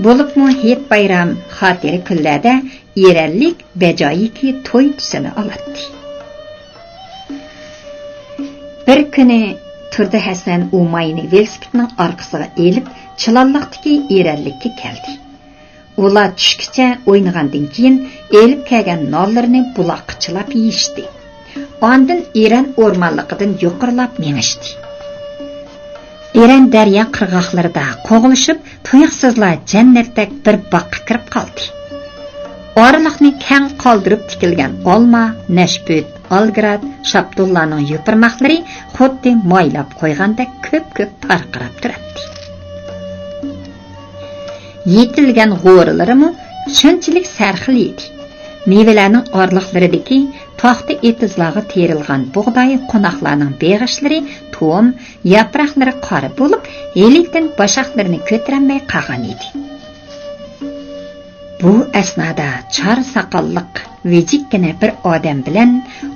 بولۇپمۇ ھېيت-بايرام، خاتىرە كۈنلەردە ئېرەنلىك بەجايىكى توي تۈسىنى ئالاتتى. بىر كۈنى تۇردى ھەسەن ئۇماينى ۋېلىسىپىتنىڭ ئارقىسىغا ئېلىپ، چىلانلىقتىكى ئېرەنلىككە كەلدى. ئۇلار چۈشكىچە ئوينىغاندىن كېيىن، ئېلىپ كەلگەن نانلىرىنى بۇلاققا چىلاپ يېيىشتى. ئاندىن ئېرەن ئورمانلىقىدىن يۇقىرىلاپ مېڭىشتى. ئېرەن دەريا قىرغاقلىرىدا قوغلىشىپ، تۇيۇقسىزلا جەننەتتەك بىر باغقا كىرىپ قالدى. ئارىلىقنى كەڭ قالدۇرۇپ تىكىلگەن ئالما، نەشپۈت، ئالگراد، شاپتۇللارنىڭ يوپۇرماقلىرى خۇددى مايلاپ قويغاندەك كۆپ-كۆپ پارقىراپ تۇراتتى. يېتىلگەن غورىلىرىمۇ شۇنچىلىك سەرخىل ئىدى. مېۋىلەرنىڭ ئارىلىقلىرىدىكى تاختا ئېتىزلارغا تېرىلغان بۇغداي قوناقلارنىڭ بېغىشلىرى توم، ياپراقلىرى قارا بولۇپ، ھېلىتىن باشاقلىرىنى كۆتۈرەلمەي قالغان ئىدى. بۇ ئەسنادا چار ساقاللىق، ۋىجىككىنە بىر ئادەم بىلەن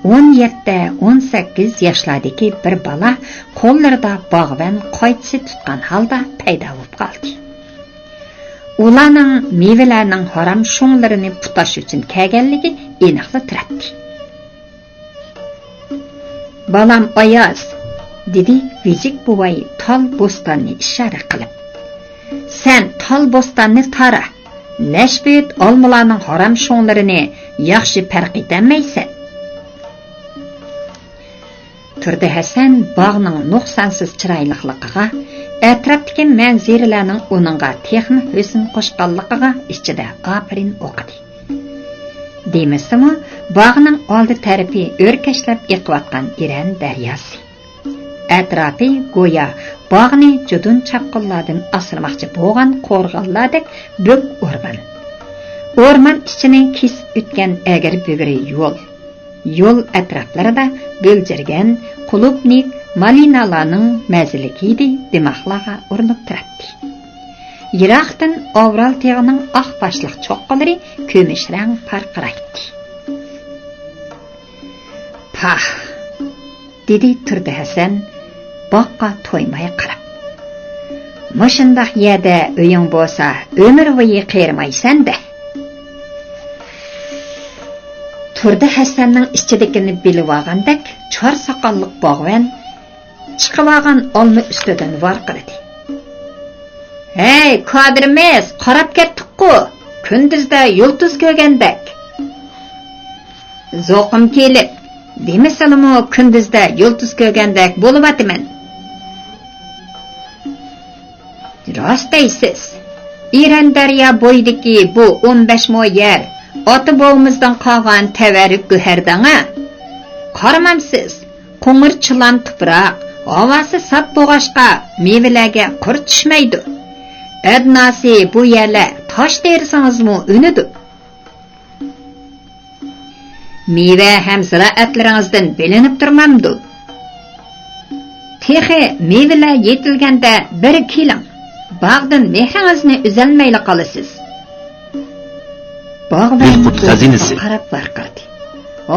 ئون يەتتە، ئون سەككىز ياشلاردىكى بىر بالا قوللىرىدا باغۋەن قايچىسى تۇتقان ھالدا پەيدا بولۇپ قالدى. ئۇلارنىڭ مېۋىلەرنىڭ ھارام شۇڭلىرىنى پۇتاش ئۈچۈن كەلگەنلىكى ئېنىقلا تۇراتتى. «بالام ئاياز»، دېدى ۋىجىك بوۋاي تال بوستاننى ئىشارە قىلىپ. «سەن تال بوستاننى تارا، نەشپۈت، ئالمىلارنىڭ ھارام شۇڭلىرىنى ياخشى پەرق ئېتەلمەيسەن.» تۇردى ھەسەن باغنىڭ نۇقسانسىز چىرايلىقلىقىغا، ئەتراپتىكى مەنزىرىلەرنىڭ ئۇنىڭغا تېخىمۇ ھۆسن قوشقانلىقىغا ئىچىدە ئاپىرىن ئوقۇدى. دېمىسىمۇ، باغنىڭ ئالدى تەرىپى ئۆركەشلەپ ئېقىۋاتقان ئېرەن دەرياسى. ئەتراپى گويا باغنى جۇدۇن چاپقۇنلاردىن ئاسرىماقچى بولغان قورغانلاردەك بۆك ئورمان. ئورمان ئىچىنى كېسىپ ئۆتكەن ئەگرى-بۈگرى يول. يول ئەتراپلىرىدا بۆلجۈرگەن، قۇلۇبنىك، مالىنالارنىڭ مەززىلىك ھىدى دىماغلارغا ئۇرۇلۇپ تۇراتتى. يىراقتىن ئاۋرال تېغىنىڭ ئاق باشلىق چوققىلىرى كۈمۈش رەڭ پارقىرايتتى. «پاھ!» دېدى تۇردى ھەسەن باغقا تويماي قاراپ. «مۇشۇنداق يەردە ئۆيۈڭ بولسا، ئۆمۈر بويى قېرىمايسەن-دە.» تۇردى ھەسەننىڭ ئىچىدىكىنى بىلىۋالغاندەك، چار ساقاللىق باغۋەن چىقىۋالغان ئالما ئۈستىدىن ۋارقىرىدى. «ھەي، كادىرىمىز، قاراپ كەتتۇققۇ، كۈندۈزدە يۇلتۇز كۆرگەندەك.» «زوقۇم كېلىپ، دېمىسىلىمۇ كۈندۈزدە يۇلتۇز كۆرگەندەك بولۇۋاتىمەن.» «راست دەيسىز. ئېرەن دەريا بويىدىكى بۇ ئون بەش مو يەر ئاتا-بوۋىمىزدىن قالغان تەۋەررۈك گۆھەر دەڭە. قارىمامسىز، قوڭۇر چىلان تۇپراق، ھاۋاسى ساپ بولغاچقا، مېۋىلەرگە قۇر چۈشمەيدۇ. ئەدناسى بۇ يەرلەر تاش تېرىسىڭىزمۇ ئۈنىدۇ. مېۋە ھەم زىرائەتلىرىڭىزدىن بىلىنىپ تۇرمامدۇ؟ تېخى مېۋىلەر يېتىلگەندە بىر كېلىڭ، باغدىن مېھرىڭىزنى ئۈزەلمەيلا قالىسىز. باغۋەن قۇت خەزىنىسى قاراپ ۋارقىرىدى.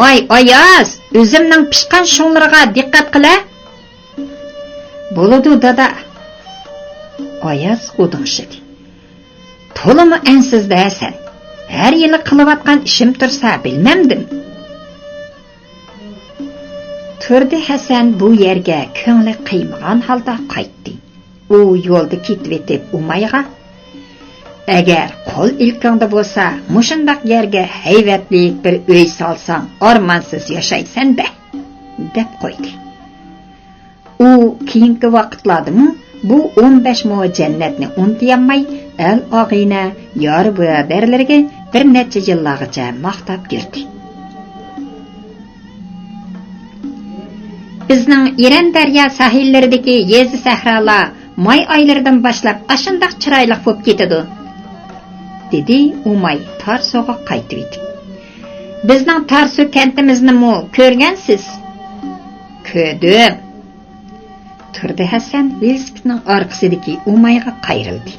ۋاي ئاياز، ئۈزۈمنىڭ پىشقان شۇڭلىرىغا دىققەت قىلە! بولىدۇ، دادا. ئاياز غودىڭشىدى. تولىمۇ ئەنسىز-دە سەن. ھەر يىلى قىلىۋاتقان ئىشىم تۇرسا بىلمەمدىم. تۇردى ھەسەن بۇ يەرگە كۆڭلى قىيمىغان ھالدا قايتتى. ئۇ يولدا كېتىۋېتىپ ئۇمايغا، ئەگەر قول ئىلكىڭدا بولسا، مۇشۇنداق يەرگە ھەيۋەتلىك بىر ئۆي سالساڭ، ئارمانسىز ياشايسەن-دە، دەپ قويدى. ئۇ كېيىنكى ۋاقىتلاردىمۇ بۇ ئون بەش مو جەننەتنى ئۇنتۇيالماي، ئەل-ئاغىنە، يار-بۇرادەرلىرىگە بىر نەچچە يىللارغىچە ماختاپ يۈردى. بىزنىڭ ئىرەن دەريا ساھىللىرىدىكى يېزا-سەھرالار ماي ئايلىرىدىن باشلاپ ئاشۇنداق چىرايلىق بولۇپ كېتىدۇ، دېدى ئۇماي تارسۇغا قايتىۋېتىپ. بىزنىڭ تارسۇ كەنتىمىزنىمۇ كۆرگەنسىز؟ كۆردۈم. تۇردى ھەسەن ۋېلىسىپىتنىڭ ئارقىسىدىكى ئۇمايغا قايرىلدى.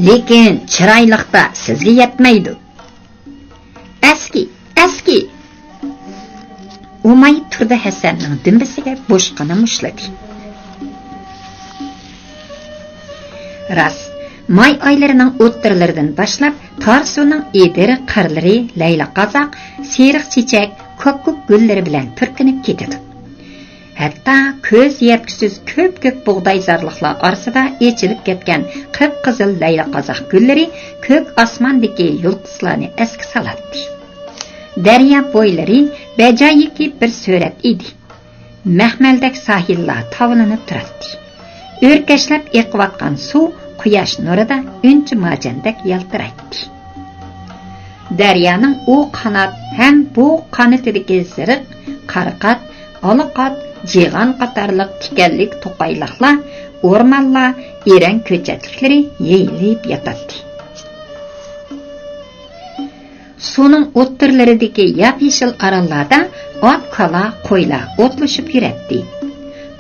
لېكىن چىرايلىقتا سىزگە يەتمەيدۇ. ئەسكى، ئەسكى! ئۇماي تۇردى ھەسەننىڭ دۈمبىسىگە بوشقىنا مۇشتلىدى. راست، ماي ئايلىرىنىڭ ئوتتۇرىلىرىدىن باشلاپ تارسۇنىڭ ئېدىر قىرلىرى لەيلى قازاق، سېرىق چېچەك، كاككۇك گۈللىرى بىلەن پۈركىنىپ كېتىدۇ. ھەتتا كۆز يەتكۈسىز كۆپكۆك بۇغدايزارلىقلار ئارىسىدا ئېچىلىپ كەتكەن قىپقىزىل لەيلى قازاق گۈللىرى كۆك ئاسماندىكى يۇلتۇزلارنى ئەسكە سالاتتى. دەريا بويلىرى بەجايىكى بىر سۈرەت ئىدى. مەخمەلدەك ساھىللار تاۋلىنىپ تۇراتتى. ئۆركەشلەپ ئېقىۋاتقان سۇ قۇياش نۇرىدا ئۈنچە مارجاندەك يالتىرايتتى. دەريانىڭ ئۇ قانات ھەم بۇ قانىتىدىكى زېرىق، قارىقات، ئالاقات، جىغان قاتارلىق تىكەنلىك توقايلىقلار، ئورمانلار ئېرەن كۆچەتلىكلىرى يېيىلىپ ياتاتتى. سۇنىڭ ئوتتۇرىلىرىدىكى ياپيېشىل ئاراللاردا ئات، كالا، قويلار ئوتلىشىپ يۈرەتتى.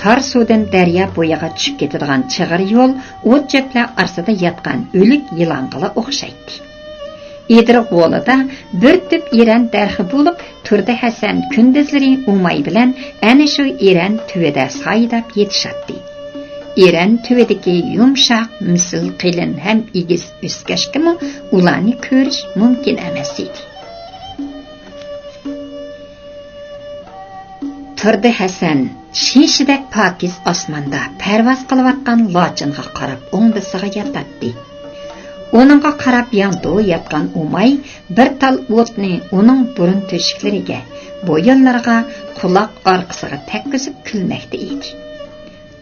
تار سۇدىن دەريا بويىغا چۈشۈپ كېتىدىغان چىغىر يول ئوت-چۆپلەر ئارىسىدا ياتقان ئۆلۈك يىلانغىلا ئوخشايتتى. ئېدىر غولىدا بىر تۈپ ئېرەن دەرىخى بولۇپ، تۇردى ھەسەن كۈندۈزلىرى ئۇماي بىلەن ئەنە شۇ ئېرەن تۈۋىدە سايىداپ يېتىشاتتى. ئېرەن تۈۋىدىكى يۇمشاق، مىسىل قېلىن ھەم ئېگىز ئۆسكەشكىمۇ ئۇلارنى كۆرۈش مۇمكىن ئەمەس ئىدى. تۇردى ھەسەن شېشىدەك پاكىز ئاسماندا پەرۋاز قىلىۋاتقان لاچىنغا قاراپ ئوڭدىسىغا ياتاتتى. ئۇنىڭغا قاراپ يانتۇ ياتقان ئۇماي بىر تال ئوتنى ئۇنىڭ بۇرۇن تۆشۈكلىرىگە، بويۇنلىرىغا، قۇلاق ئارقىسىغا تەگكۈزۈپ كۈلمەكتە ئىدى.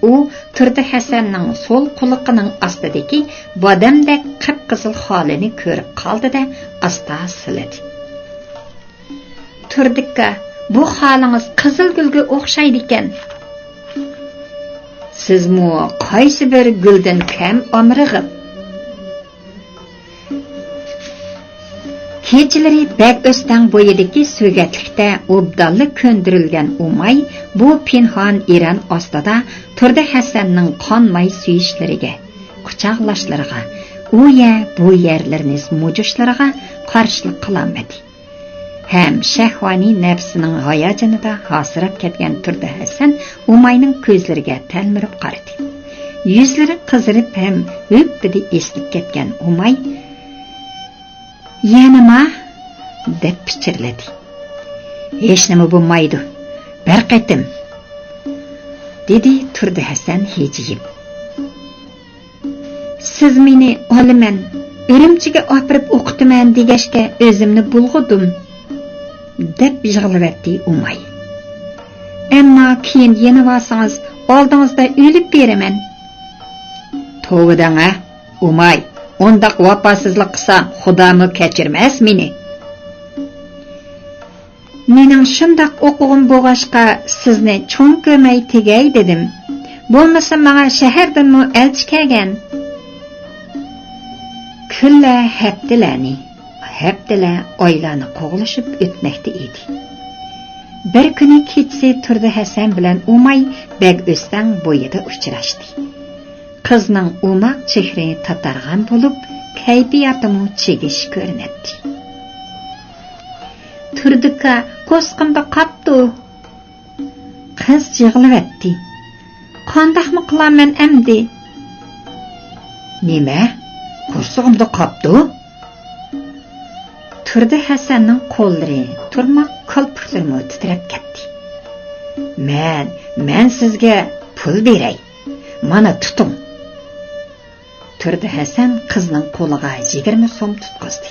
ئۇ تۇردى ھەسەننىڭ سول قۇلىقىنىڭ ئاستىدىكى بادەمدەك قىپقىزىل خالىنى كۆرۈپ قالدى-دە، ئاستا سىلىدى. تۇردىكا، بۇ خالىڭىز قىزىل گۈلگە ئوخشايدىكەن. سىزمۇ قايسى بىر گۈلدىن كەم ئامرىغىم؟ كېچىلىرى بەگ ئۆستەڭ بويىدىكى سۆگەتلىكتە ئوبدانلا كۆندۈرۈلگەن ئۇماي بۇ پىنھان ئېرەن ئاستىدا تۇردى ھەسەننىڭ قانماي سۆيۈشلىرىگە، قۇچاقلاشلىرىغا، ئۇ يەر بۇ يەرلىرىنى مۇجۇشلىرىغا قارشىلىق قىلالمىدى. ھەم شەھۋانىي نەپسىنىڭ ھاياجىنىدا ھاسىراپ كەتكەن تۇردى ھەسەن ئۇماينىڭ كۆزلىرىگە تەلمۈرۈپ قارىدى. يۈزلىرى قىزىرىپ ھەم ھۈپپىدە ئېسىلىپ كەتكەن ئۇماي، يەنىما؟ دەپ پىچىرلىدى. ھېچنېمە بولمايدۇ، بىر قېتىم، دېدى تۇردى ھەسەن ھىجىيىپ. سىز مېنى ئالىمەن، ئۈرۈمچىگە ئاپىرىپ ئوقۇتىمەن دېگەچكە ئۆزۈمنى بۇلغىدىم، دەپ يىغلىۋەتتى ئۇماي. ئەمما كېيىن يېنىۋالسىڭىز، ئالدىڭىزدا ئۆلۈپ بېرىمەن. توۋا دەڭ ھە، ئۇماي، ئۇنداق ۋاپاسىزلىق قىلسام، خۇدامۇ كەچۈرمەس مېنى. مېنىڭ شۇنداق ئوقۇغۇم بولغاچقا، سىزنى چوڭ كۆرمەي تېگەي دېدىم. بولمىسا ماڭا شەھەردىنمۇ ئەلچى كەلگەن. كۈنلەر ھەپتىلەرنى، ھەپتىلەر ئايلارنى قوغلىشىپ ئۆتمەكتە ئىدى. بىر كۈنى كېچىسى تۇردى ھەسەن بىلەن ئۇماي بەگ ئۆستەڭ بويىدا ئۇچراشتى. قىزنىڭ ئوماق چېھرى تاتارغان بولۇپ، كەيپىياتىمۇ چىگىش كۆرۈنەتتى. تۇردىكا، قورسىقىمدا قاپتۇ. قىز يىغلىۋەتتى. قانداقمۇ قىلارمەن ئەمدى؟ نېمە؟ قورسىقىمدا قاپتۇ؟ تۇردى ھەسەننىڭ قوللىرى، تۇرماق كالپۇكلىرىمۇ تىترەپ كەتتى. مەن، مەن سىزگە پۇل بېرەي. مانا تۇتۇڭ. تۇردى ھەسەن قىزنىڭ قولىغا يىگىرمە سوم تۇتقۇزدى.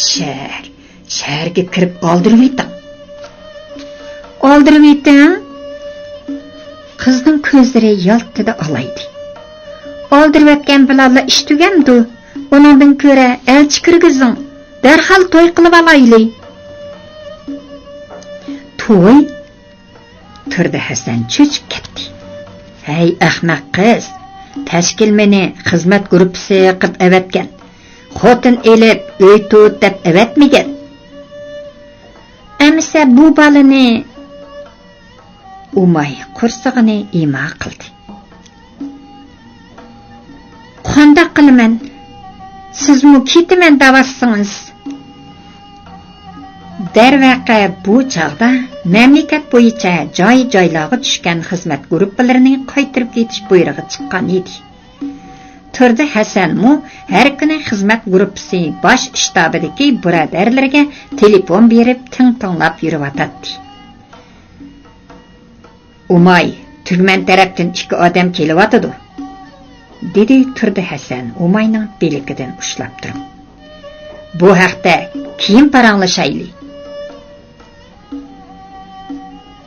شەھەر، شەھەرگە كىرىپ ئالدۇرۇۋېتىڭ. ئالدۇرۇۋېتىڭ؟ قىزنىڭ كۆزلىرى يالتىدە ئالايدى. ئالدۇرۇۋەتكەن بىلەنلا ئىش تۈگەمدۇ؟ ئۇنىڭدىن كۆرە ئەلچى كىرگۈزۈڭ. دەرھال توي قىلىۋالايلى. توي؟ تۇردى ھەسەن چۆچۈپ كەتتى. ھەي، ئەخمەق قىز! تەشكىل مېنى خىزمەت گۇرۇپپىسى قىلىپ ئەۋەتكەن. خوتۇن ئېلىپ، ئۆي تۇت دەپ ئەۋەتمىگەن. ئەمىسە بۇ بالىنى. ئۇماي قورسىقىنى ئىما قىلدى. قانداق قىلىمەن؟ سىزمۇ كېتىمەن دەۋاتسىڭىز. دەرۋەقە، بۇ چاغدا مەملىكەت بويىچە جاي-جايلارغا چۈشكەن خىزمەت گۇرۇپپىلىرىنى قايتۇرۇپ كېتىش بۇيرۇقى چىققان ئىدى. تۇردى ھەسەنمۇ ھەر كۈنى خىزمەت گۇرۇپپىسى باش شتابىدىكى بۇرادەرلىرىگە تېلېفون بېرىپ تىڭ-تىڭلاپ يۈرۈۋاتاتتى. ئۇماي، تۈگمەن تەرەپتىن ئىككى ئادەم كېلىۋاتىدۇ، دېدى تۇردى ھەسەن ئۇماينىڭ بىلىكىدىن ئۇشلاپ تۇرۇپ. بۇ ھەقتە كېيىن پاراڭلىشايلى.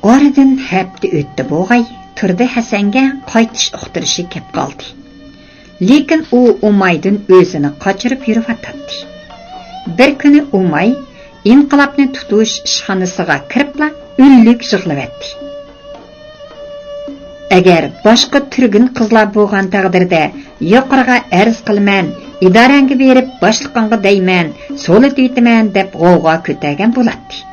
ئارىدىن ھەپتە ئۆتتى بوغاي، تۇردى ھەسەنگە قايتىش ئۇقتۇرۇشى كەپ قالدى. لېكىن ئۇ ئۇمايدىن ئۆزىنى قاچۇرۇپ يۈرۈۋاتاتتى. بىر كۈنى ئۇماي ئىنقىلابنى تۇتۇش ئىشخانىسىغا كىرىپلا ئۈنلۈك يىغلىۋەتتى. ئەگەر باشقا تۈرگۈن قىزلار بولغان تەقدىردە، يۇقىرىغا ئەرز قىلىمەن، ئىدارەڭگە بېرىپ باشلىقىڭغا دەيمەن، سولىتىۋېتىمەن دەپ غوۋغا كۆتەرگەن بولاتتى.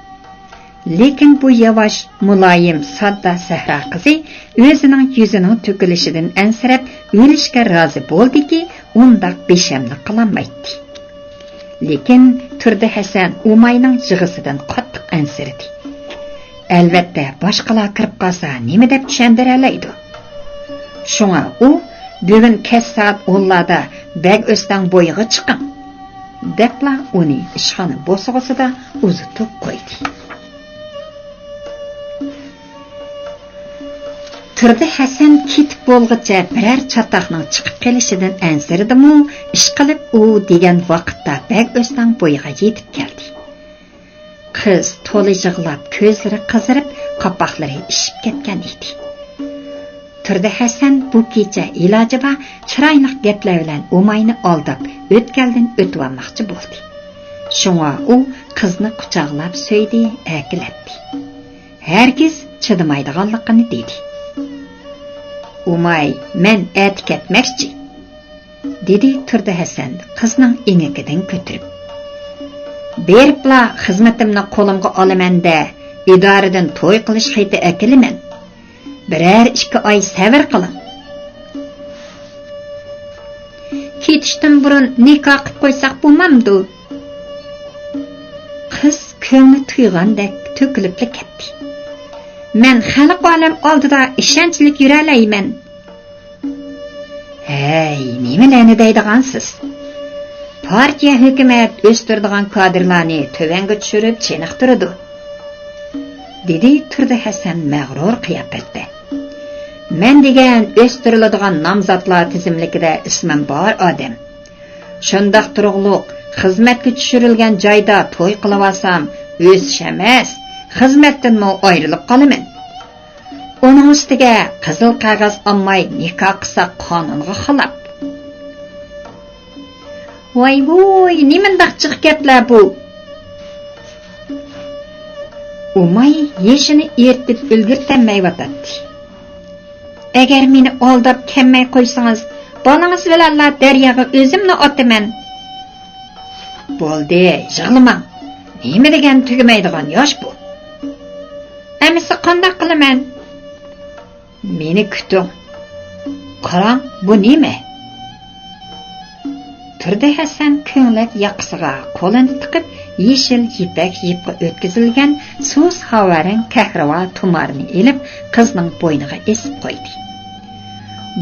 لېكىن بۇ ياۋاش، مۇلايىم، ساددا سەھرا قىزى ئۆزىنىڭ يۈزىنىڭ تۆكۈلۈشىدىن ئەنسىرەپ ئۆلۈشكە رازى بولدىكى، ئۇنداق بىشەملىك قىلالمايتتى. لېكىن تۇردى ھەسەن ئۇماينىڭ يىغىسىدىن قاتتىق ئەنسىرىدى. ئەلۋەتتە، باشقىلار كىرىپ قالسا نېمە دەپ چۈشەندۈرەلەيدۇ؟ شۇڭا ئۇ، بۈگۈن كەچ سائەت ئونلاردا بەگ ئۆستەڭ بويىغا چىقىڭ، دەپلا ئۇنى ئىشخانا بوسۇغىسىدا ئۇزىتىپ قويدى. تۇردى ھەسەن كېتىپ بولغۇچە بىرەر چاتاقنىڭ چىقىپ قېلىشىدىن ئەنسىرىدىمۇ، ئىشقىلىپ ئۇ دېگەن ۋاقىتتا بەگ ئۆستەڭ بويىغا يېتىپ كەلدى. قىز تولا يىغلاپ، كۆزلىرى قىزىرىپ، قاپاقلىرى ئىششىپ كەتكەن ئىدى. تۇردى ھەسەن بۇ كېچە ئىلاجى بار چىرايلىق گەپلەر بىلەن ئۇماينى ئالداپ، ئۆتكەلدىن ئۆتۈۋالماقچى بولدى. شۇڭا ئۇ قىزنى قۇچاقلاپ سۆيدى، ئەركىلەتتى. ھەرگىز چىدىمايدىغانلىقىنى دېدى. ئۇماي، مەن ئەتە كەتمەكچى، دېدى تۇردى ھەسەن قىزنىڭ ئېڭىكىدىن كۆتۈرۈپ. بېرىپلا خىزمىتىمنى قولۇمغا ئالىمەن-دە، ئىدارىدىن توي قىلىش خېتى ئەكېلىمەن. بىرەر ئىككى ئاي سەۋر قىلىڭ. كېتىشتىن بۇرۇن نىكاھ قىپ قويساق بولمامدۇ؟ قىز كۆڭلى تويغاندەك تۆكۈلۈپلا كەتتى. مەن خەلق ئالەم ئالدىدا ئىشەنچلىك يۈرەلەيمەن. ھەي، نېمىلەرنى دەيدىغانسىز؟ پارتىيە، ھۆكۈمەت ئۆستۈرىدىغان كادىرلارنى تۆۋەنگە چۈشۈرۈپ چېنىقتۇرىدۇ، دېدى تۇردى ھەسەن مەغرۇر قىياپەتتە. مەن دېگەن ئۆستۈرۈلىدىغان نامزاتلار تىزىملىكىدە ئىسمىم بار ئادەم. شۇنداق تۇرۇقلۇق، خىزمەتكە چۈشۈرۈلگەن جايدا توي قىلىۋالسام، ئۆسۈش ئەمەس، خىزمەتتىنمۇ ئايرىلىپ قالىمەن. ئۇنىڭ ئۈستىگە قىزىل قەغەز ئالماي نىكاھ قىلساق قانۇنغا خىلاپ. ۋاي ۋۇي، نېمانداق جىق گەپلەر بۇ؟ ئۇماي يېشىنى ئېرىتىپ ئۈلگۈرتەلمەيۋاتاتتى. ئەگەر مېنى ئالداپ كەلمەي قويسىڭىز، بالىڭىز بىلەنلا دەرياغا ئۆزۈملا ئاتىمەن. بولدى، يىغلىماڭ. نېمە دېگەن تۈگىمەيدىغان ياش بۇ. ئەمىسە قانداق قىلىمەن؟ مېنى كۈتۈڭ. قاراڭ، بۇ نېمە؟ تۇردى ھەسەن كۆڭلەك ياقىسىغا قولىنى تىقىپ، يېشىل يىپەك يىپقا ئۆتكۈزۈلگەن سۇس ھاۋارەڭ كەھرىۋا تۇمارنى ئېلىپ، قىزنىڭ بوينىغا ئېسىپ قويدى.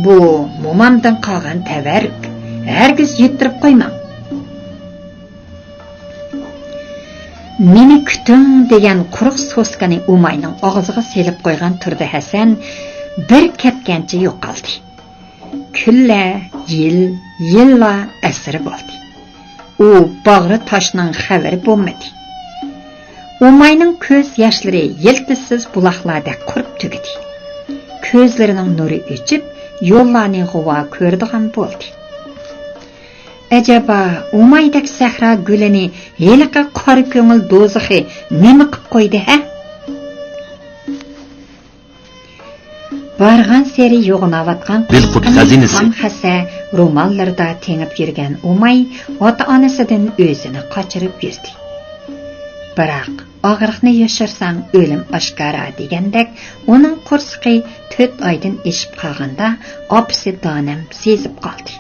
بۇ مومامدىن قالغان تەۋەررۈك. ھەرگىز يىتتۈرۈپ قويماڭ. مېنى كۈتۈڭ دېگەن قۇرۇق سوسكىنى ئۇماينىڭ ئاغزىغا سېلىپ قويغان تۇردى ھەسەن بىر كەتكەنچە يوقالدى. كۈنلەر، يىل، يىللار ئەسىر بولدى. ئۇ باغرى تاشنىڭ خەۋىرى بولمىدى. ئۇماينىڭ كۆز ياشلىرى يىلتىزسىز بۇلاقلاردەك قۇرۇپ تۈگىدى. كۆزلىرىنىڭ نۇرى ئۆچۈپ، يوللارنى غۇۋا كۆرىدىغان بولدى. ئەجەبا، ئۇمايدەك سەھرا گۈلىنى ھېلىقى قارا كۆڭۈل دوزىخى نېمە قىپ قويدى ھە؟ بارغانسېرى يوغىناۋاتقان بىلقۇت قىزىقىنى خەزىنىسى. خام خەسە روماللىرىدا تېڭىپ يۈرگەن ئۇماي ئاتا-ئانىسىدىن ئۆزىنى قاچۇرۇپ يۈردى. بىراق، ئاغرىقنى يوشۇرساڭ ئۆلۈم ئاشكارا دېگەندەك، ئۇنىڭ قورسىقى تۆت ئايدىن ئېشىپ قالغاندا، ئاپىسى دانەم سېزىپ قالدى.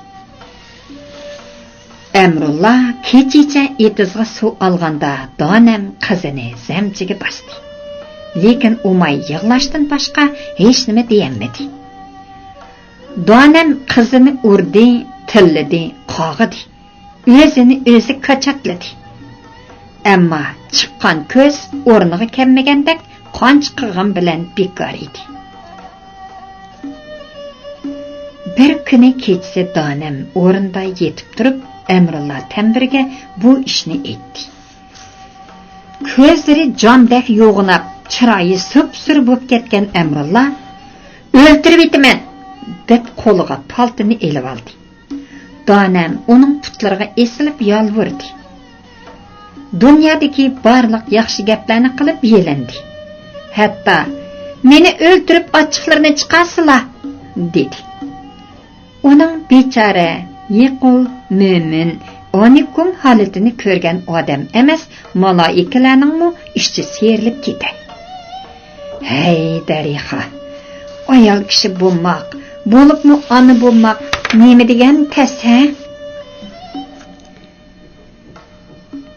ئەمرۇللا كېچىچە ئېتىزغا سۇ ئالغاندا، دانەم قىزىنى زەمچىگە باستى. لېكىن ئۇماي يىغلاشتىن باشقا ھېچنېمە دېيەلمىدى. دانەم قىزىنى ئۇردى، تىللىدى، قاغىدى. ئۆزىنى ئۆزى كاچاتلىدى. ئەمما چىققان كۆز ئورنىغا كەلمىگەندەك، قانچە قىلغان بىلەن بىكار ئىدى. بىر كۈنى كېچىسى دانەم ئورنىدا يېتىپ تۇرۇپ، ئەمرۇللا تەمبىرگە بۇ ئىشنى ئېيتتى. كۆزلىرى جامدەك يوغىناپ، چىرايى سۇپسۈرە بولۇپ كەتكەن ئەمرۇللا، «ئۆلتۈرۈۋېتىمەن!» دەپ قولىغا پالتىنى ئېلىۋالدى. دانەم ئۇنىڭ پۇتلىرىغا ئېسىلىپ يالۋۇردى. دۇنيادىكى بارلىق ياخشى گەپلەرنى قىلىپ يېلىندى. ھەتتا، «مېنى ئۆلتۈرۈپ ئاچچىقلىرىنى چىقارسىلا!» دېدى. ئۇنىڭ بىچارە، يېقۇل، مۆمىن، ئانىكۇم ھالىتىنى كۆرگەن ئادەم ئەمەس، مالائىكىلەرنىڭمۇ ئىچى سىيرىلىپ كېتەي. ھەي، دەرىخا! ئايال كىشى بولماق، بولۇپمۇ ئانا بولماق نېمە دېگەن تەس، ھە؟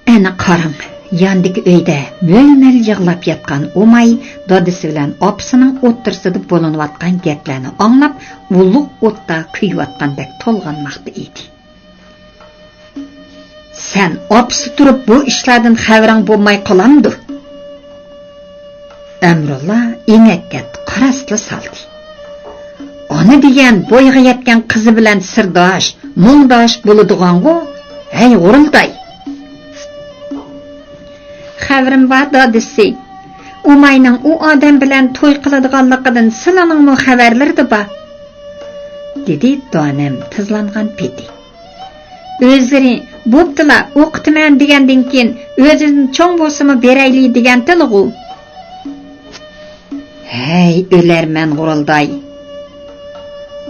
ئەنە قاراڭ، ياندىكى ئۆيدە مۆل-مۆل يىغلاپ ياتقان ئۇماي دادىسى بىلەن ئاپىسىنىڭ ئوتتۇرىسىدا بولۇنۇۋاتقان گەپلەرنى ئاڭلاپ، ئۇلۇغ ئوتتا كۆيۈۋاتقاندەك تولغانماقتا ئىدى. سەن ئاپىسى تۇرۇپ بۇ ئىشلاردىن خەۋىرىڭ بولماي قالامدۇ؟ ئەمرۇللا ئېڭەككە قاراسلا سالدى. ئانا دېگەن بويىغا يەتكەن قىزى بىلەن سىرداش، مۇڭداش بولىدىغانغۇ؟ ھەي، غۇرۇلداي! خەۋىرىم بار، دادىسى. ئۇماينىڭ ئۇ ئادەم بىلەن توي قىلىدىغانلىقىدىن سىلىنىڭمۇ خەۋەرلىرىدە بار، دېدى دانەم تىزلانغان پېتى. ئۆزلىرى، «بوپتۇلا، ئوقۇتىمەن» دېگەندىن كېيىن، «ئۆزىدىن چوڭ بولسىمۇ بېرەيلى» دېگەنتىلىغۇ. ھەي، ئۆلەرمەن غۇرۇلداي!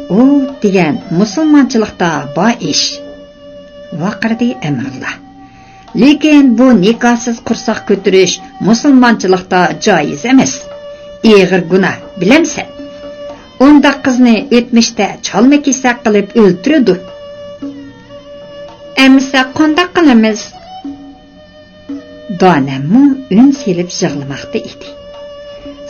ئۇ دېگەن مۇسۇلمانچىلىقتا بار ئىش، ۋارقىرىدى ئەمرۇللا. لېكىن بۇ نىكاھسىز قورساق كۆتۈرۈش مۇسۇلمانچىلىقتا جايىز ئەمەس. ئېغىر گۇناھ، بىلەمسەن؟ ئۇنداق قىزنى ئۆتمۈشتە چالما-كېسەك قىلىپ ئۆلتۈرىدۇ. ئەمىسە قانداق قىلىمىز؟ دانەممۇ ئۈن سېلىپ يىغلىماقتا ئىدى.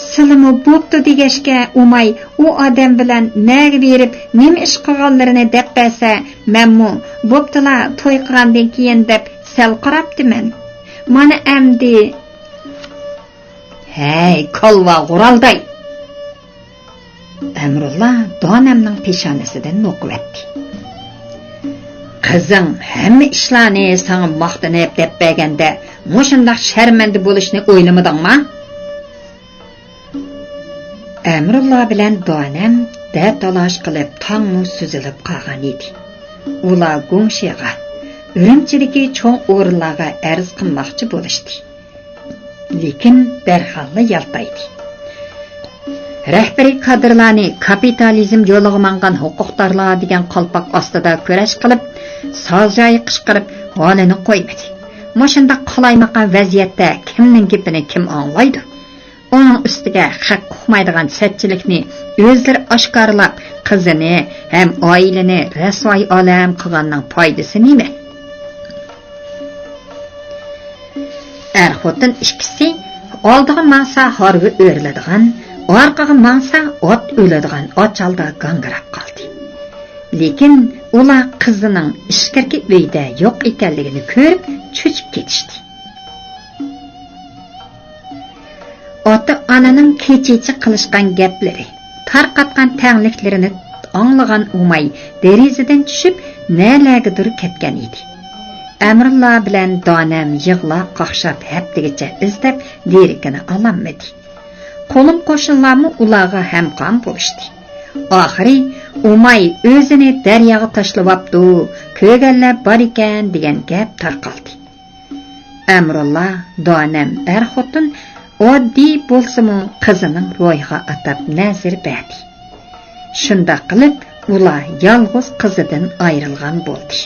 سىلىمۇ بوپتۇ دېگەچكە، ئۇماي ئۇ ئادەم بىلەن نەگە بېرىپ نېمە ئىش قىلغانلىرىنى دەپ بەرسە، مەنمۇ «بوپتۇلا، توي قىلغاندىن كېيىن» دەپ سەل قاراپتىمەن. مانا ئەمدى. ھەي، كالۋا غۇرالداي! ئەمرۇللا دانەمنىڭ پېشانىسىدىن نوقۇۋەتتى. قىزىڭ ھەممە ئىشلارنى ساڭا ماختىنىپ دەپ بەرگەندە، مۇشۇنداق شەرمەندە بولۇشنى ئويلىمىدىڭما؟ ئەمرۇللا بىلەن دانەم دەتالاش قىلىپ تاڭمۇ سۈزۈلۈپ قالغان ئىدى. ئۇلار گۇڭشېغا، ئۈرۈمچىدىكى چوڭ ئورۇنلارغا ئەرز قىلماقچى بولۇشتى. لېكىن دەرھاللا يالتايدى. رەھبىرىي كادىرلارنى كاپىتالىزم يولىغا ماڭغان ھوقۇقدارلار دېگەن قالپاق ئاستىدا كۈرەش قىلىپ، سازايى قىچقىرىپ ھالىنى قويمىدى. مۇشۇنداق قالايمىقان ۋەزىيەتتە كىمنىڭ گېپىنى كىم ئاڭلايدۇ؟ ئۇنىڭ ئۈستىگە خەق ئۇقمايدىغان سەتچىلىكنى ئۆزلىرى ئاشكارىلاپ، قىزىنى ھەم ئائىلىنى رەسۋايى ئالەم قىلغاننىڭ پايدىسى نېمە؟ ئەر-خوتۇن ئىككىسى ئالدىغا ماڭسا ھارۋا ئۆرۈلىدىغان، ئارقىغا ماڭسا ئات ئۆلىدىغان ئاچالدا گاڭگىراپ قالدى. لېكىن ئۇلار قىزىنىڭ ئىچكىرىكى ئۆيدە يوق ئىكەنلىكىنى كۆرۈپ چۆچۈپ كېتىشتى. ئاتا-ئانىنىڭ كېچىچە قىلىشقان گەپلىرى، تارقاتقان تەڭلىكلىرىنى ئاڭلىغان ئۇماي دېرىزىدىن چۈشۈپ، نەلەرگىدۇر كەتكەن ئىدى. ئەمرۇللا بىلەن دانەم يىغلاپ-قاقشاپ ھەپتىگىچە ئىزدەپ، دېرىكىنى ئالالمىدى. قولۇم-قوشنىلارمۇ ئۇلارغا ھەمقام بولۇشتى. ئاخىرى ئۇماي ئۆزىنى دەرياغا تاشلىۋاپتۇ، كۆرگەنلەر بار ئىكەن، دېگەن گەپ تارقالدى. ئەمرۇللا، دانەم ئەر-خوتۇن ئاددىي بولسىمۇ، قىزىنىڭ روھىغا ئاتاپ نەزىر بەردى. شۇنداق قىلىپ، ئۇلار يالغۇز قىزىدىن ئايرىلغان بولدى.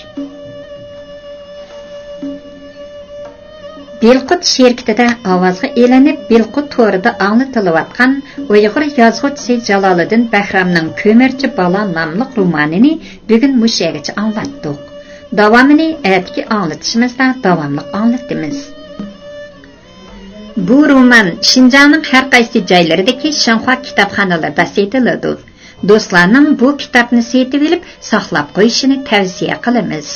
بىلقۇت شىركىتىدە ئاۋازغا ئېلىنىپ، بىلقۇت تورىدا ئاڭلىتىلىۋاتقان ئۇيغۇر يازغۇچىسى جالالىدىن بەھرامنىڭ كۆمۈرچى بالا ناملىق رومانىنى بۈگۈن مۇشۇ يەرگىچە ئاڭلاتتۇق. داۋامىنى ئەتىكى ئاڭلىتىشىمىزدا داۋاملىق ئاڭلىتىمىز. بۇ رومان شىنجاڭنىڭ ھەر قايسى جايلىرىدىكى شىنخۇا كىتابخانىلىرىدا سېتىلىدۇ. دوستلارنىڭ بۇ كىتابنى سېتىۋېلىپ ساقلاپ قويۇشىنى تەۋسىيە قىلىمىز.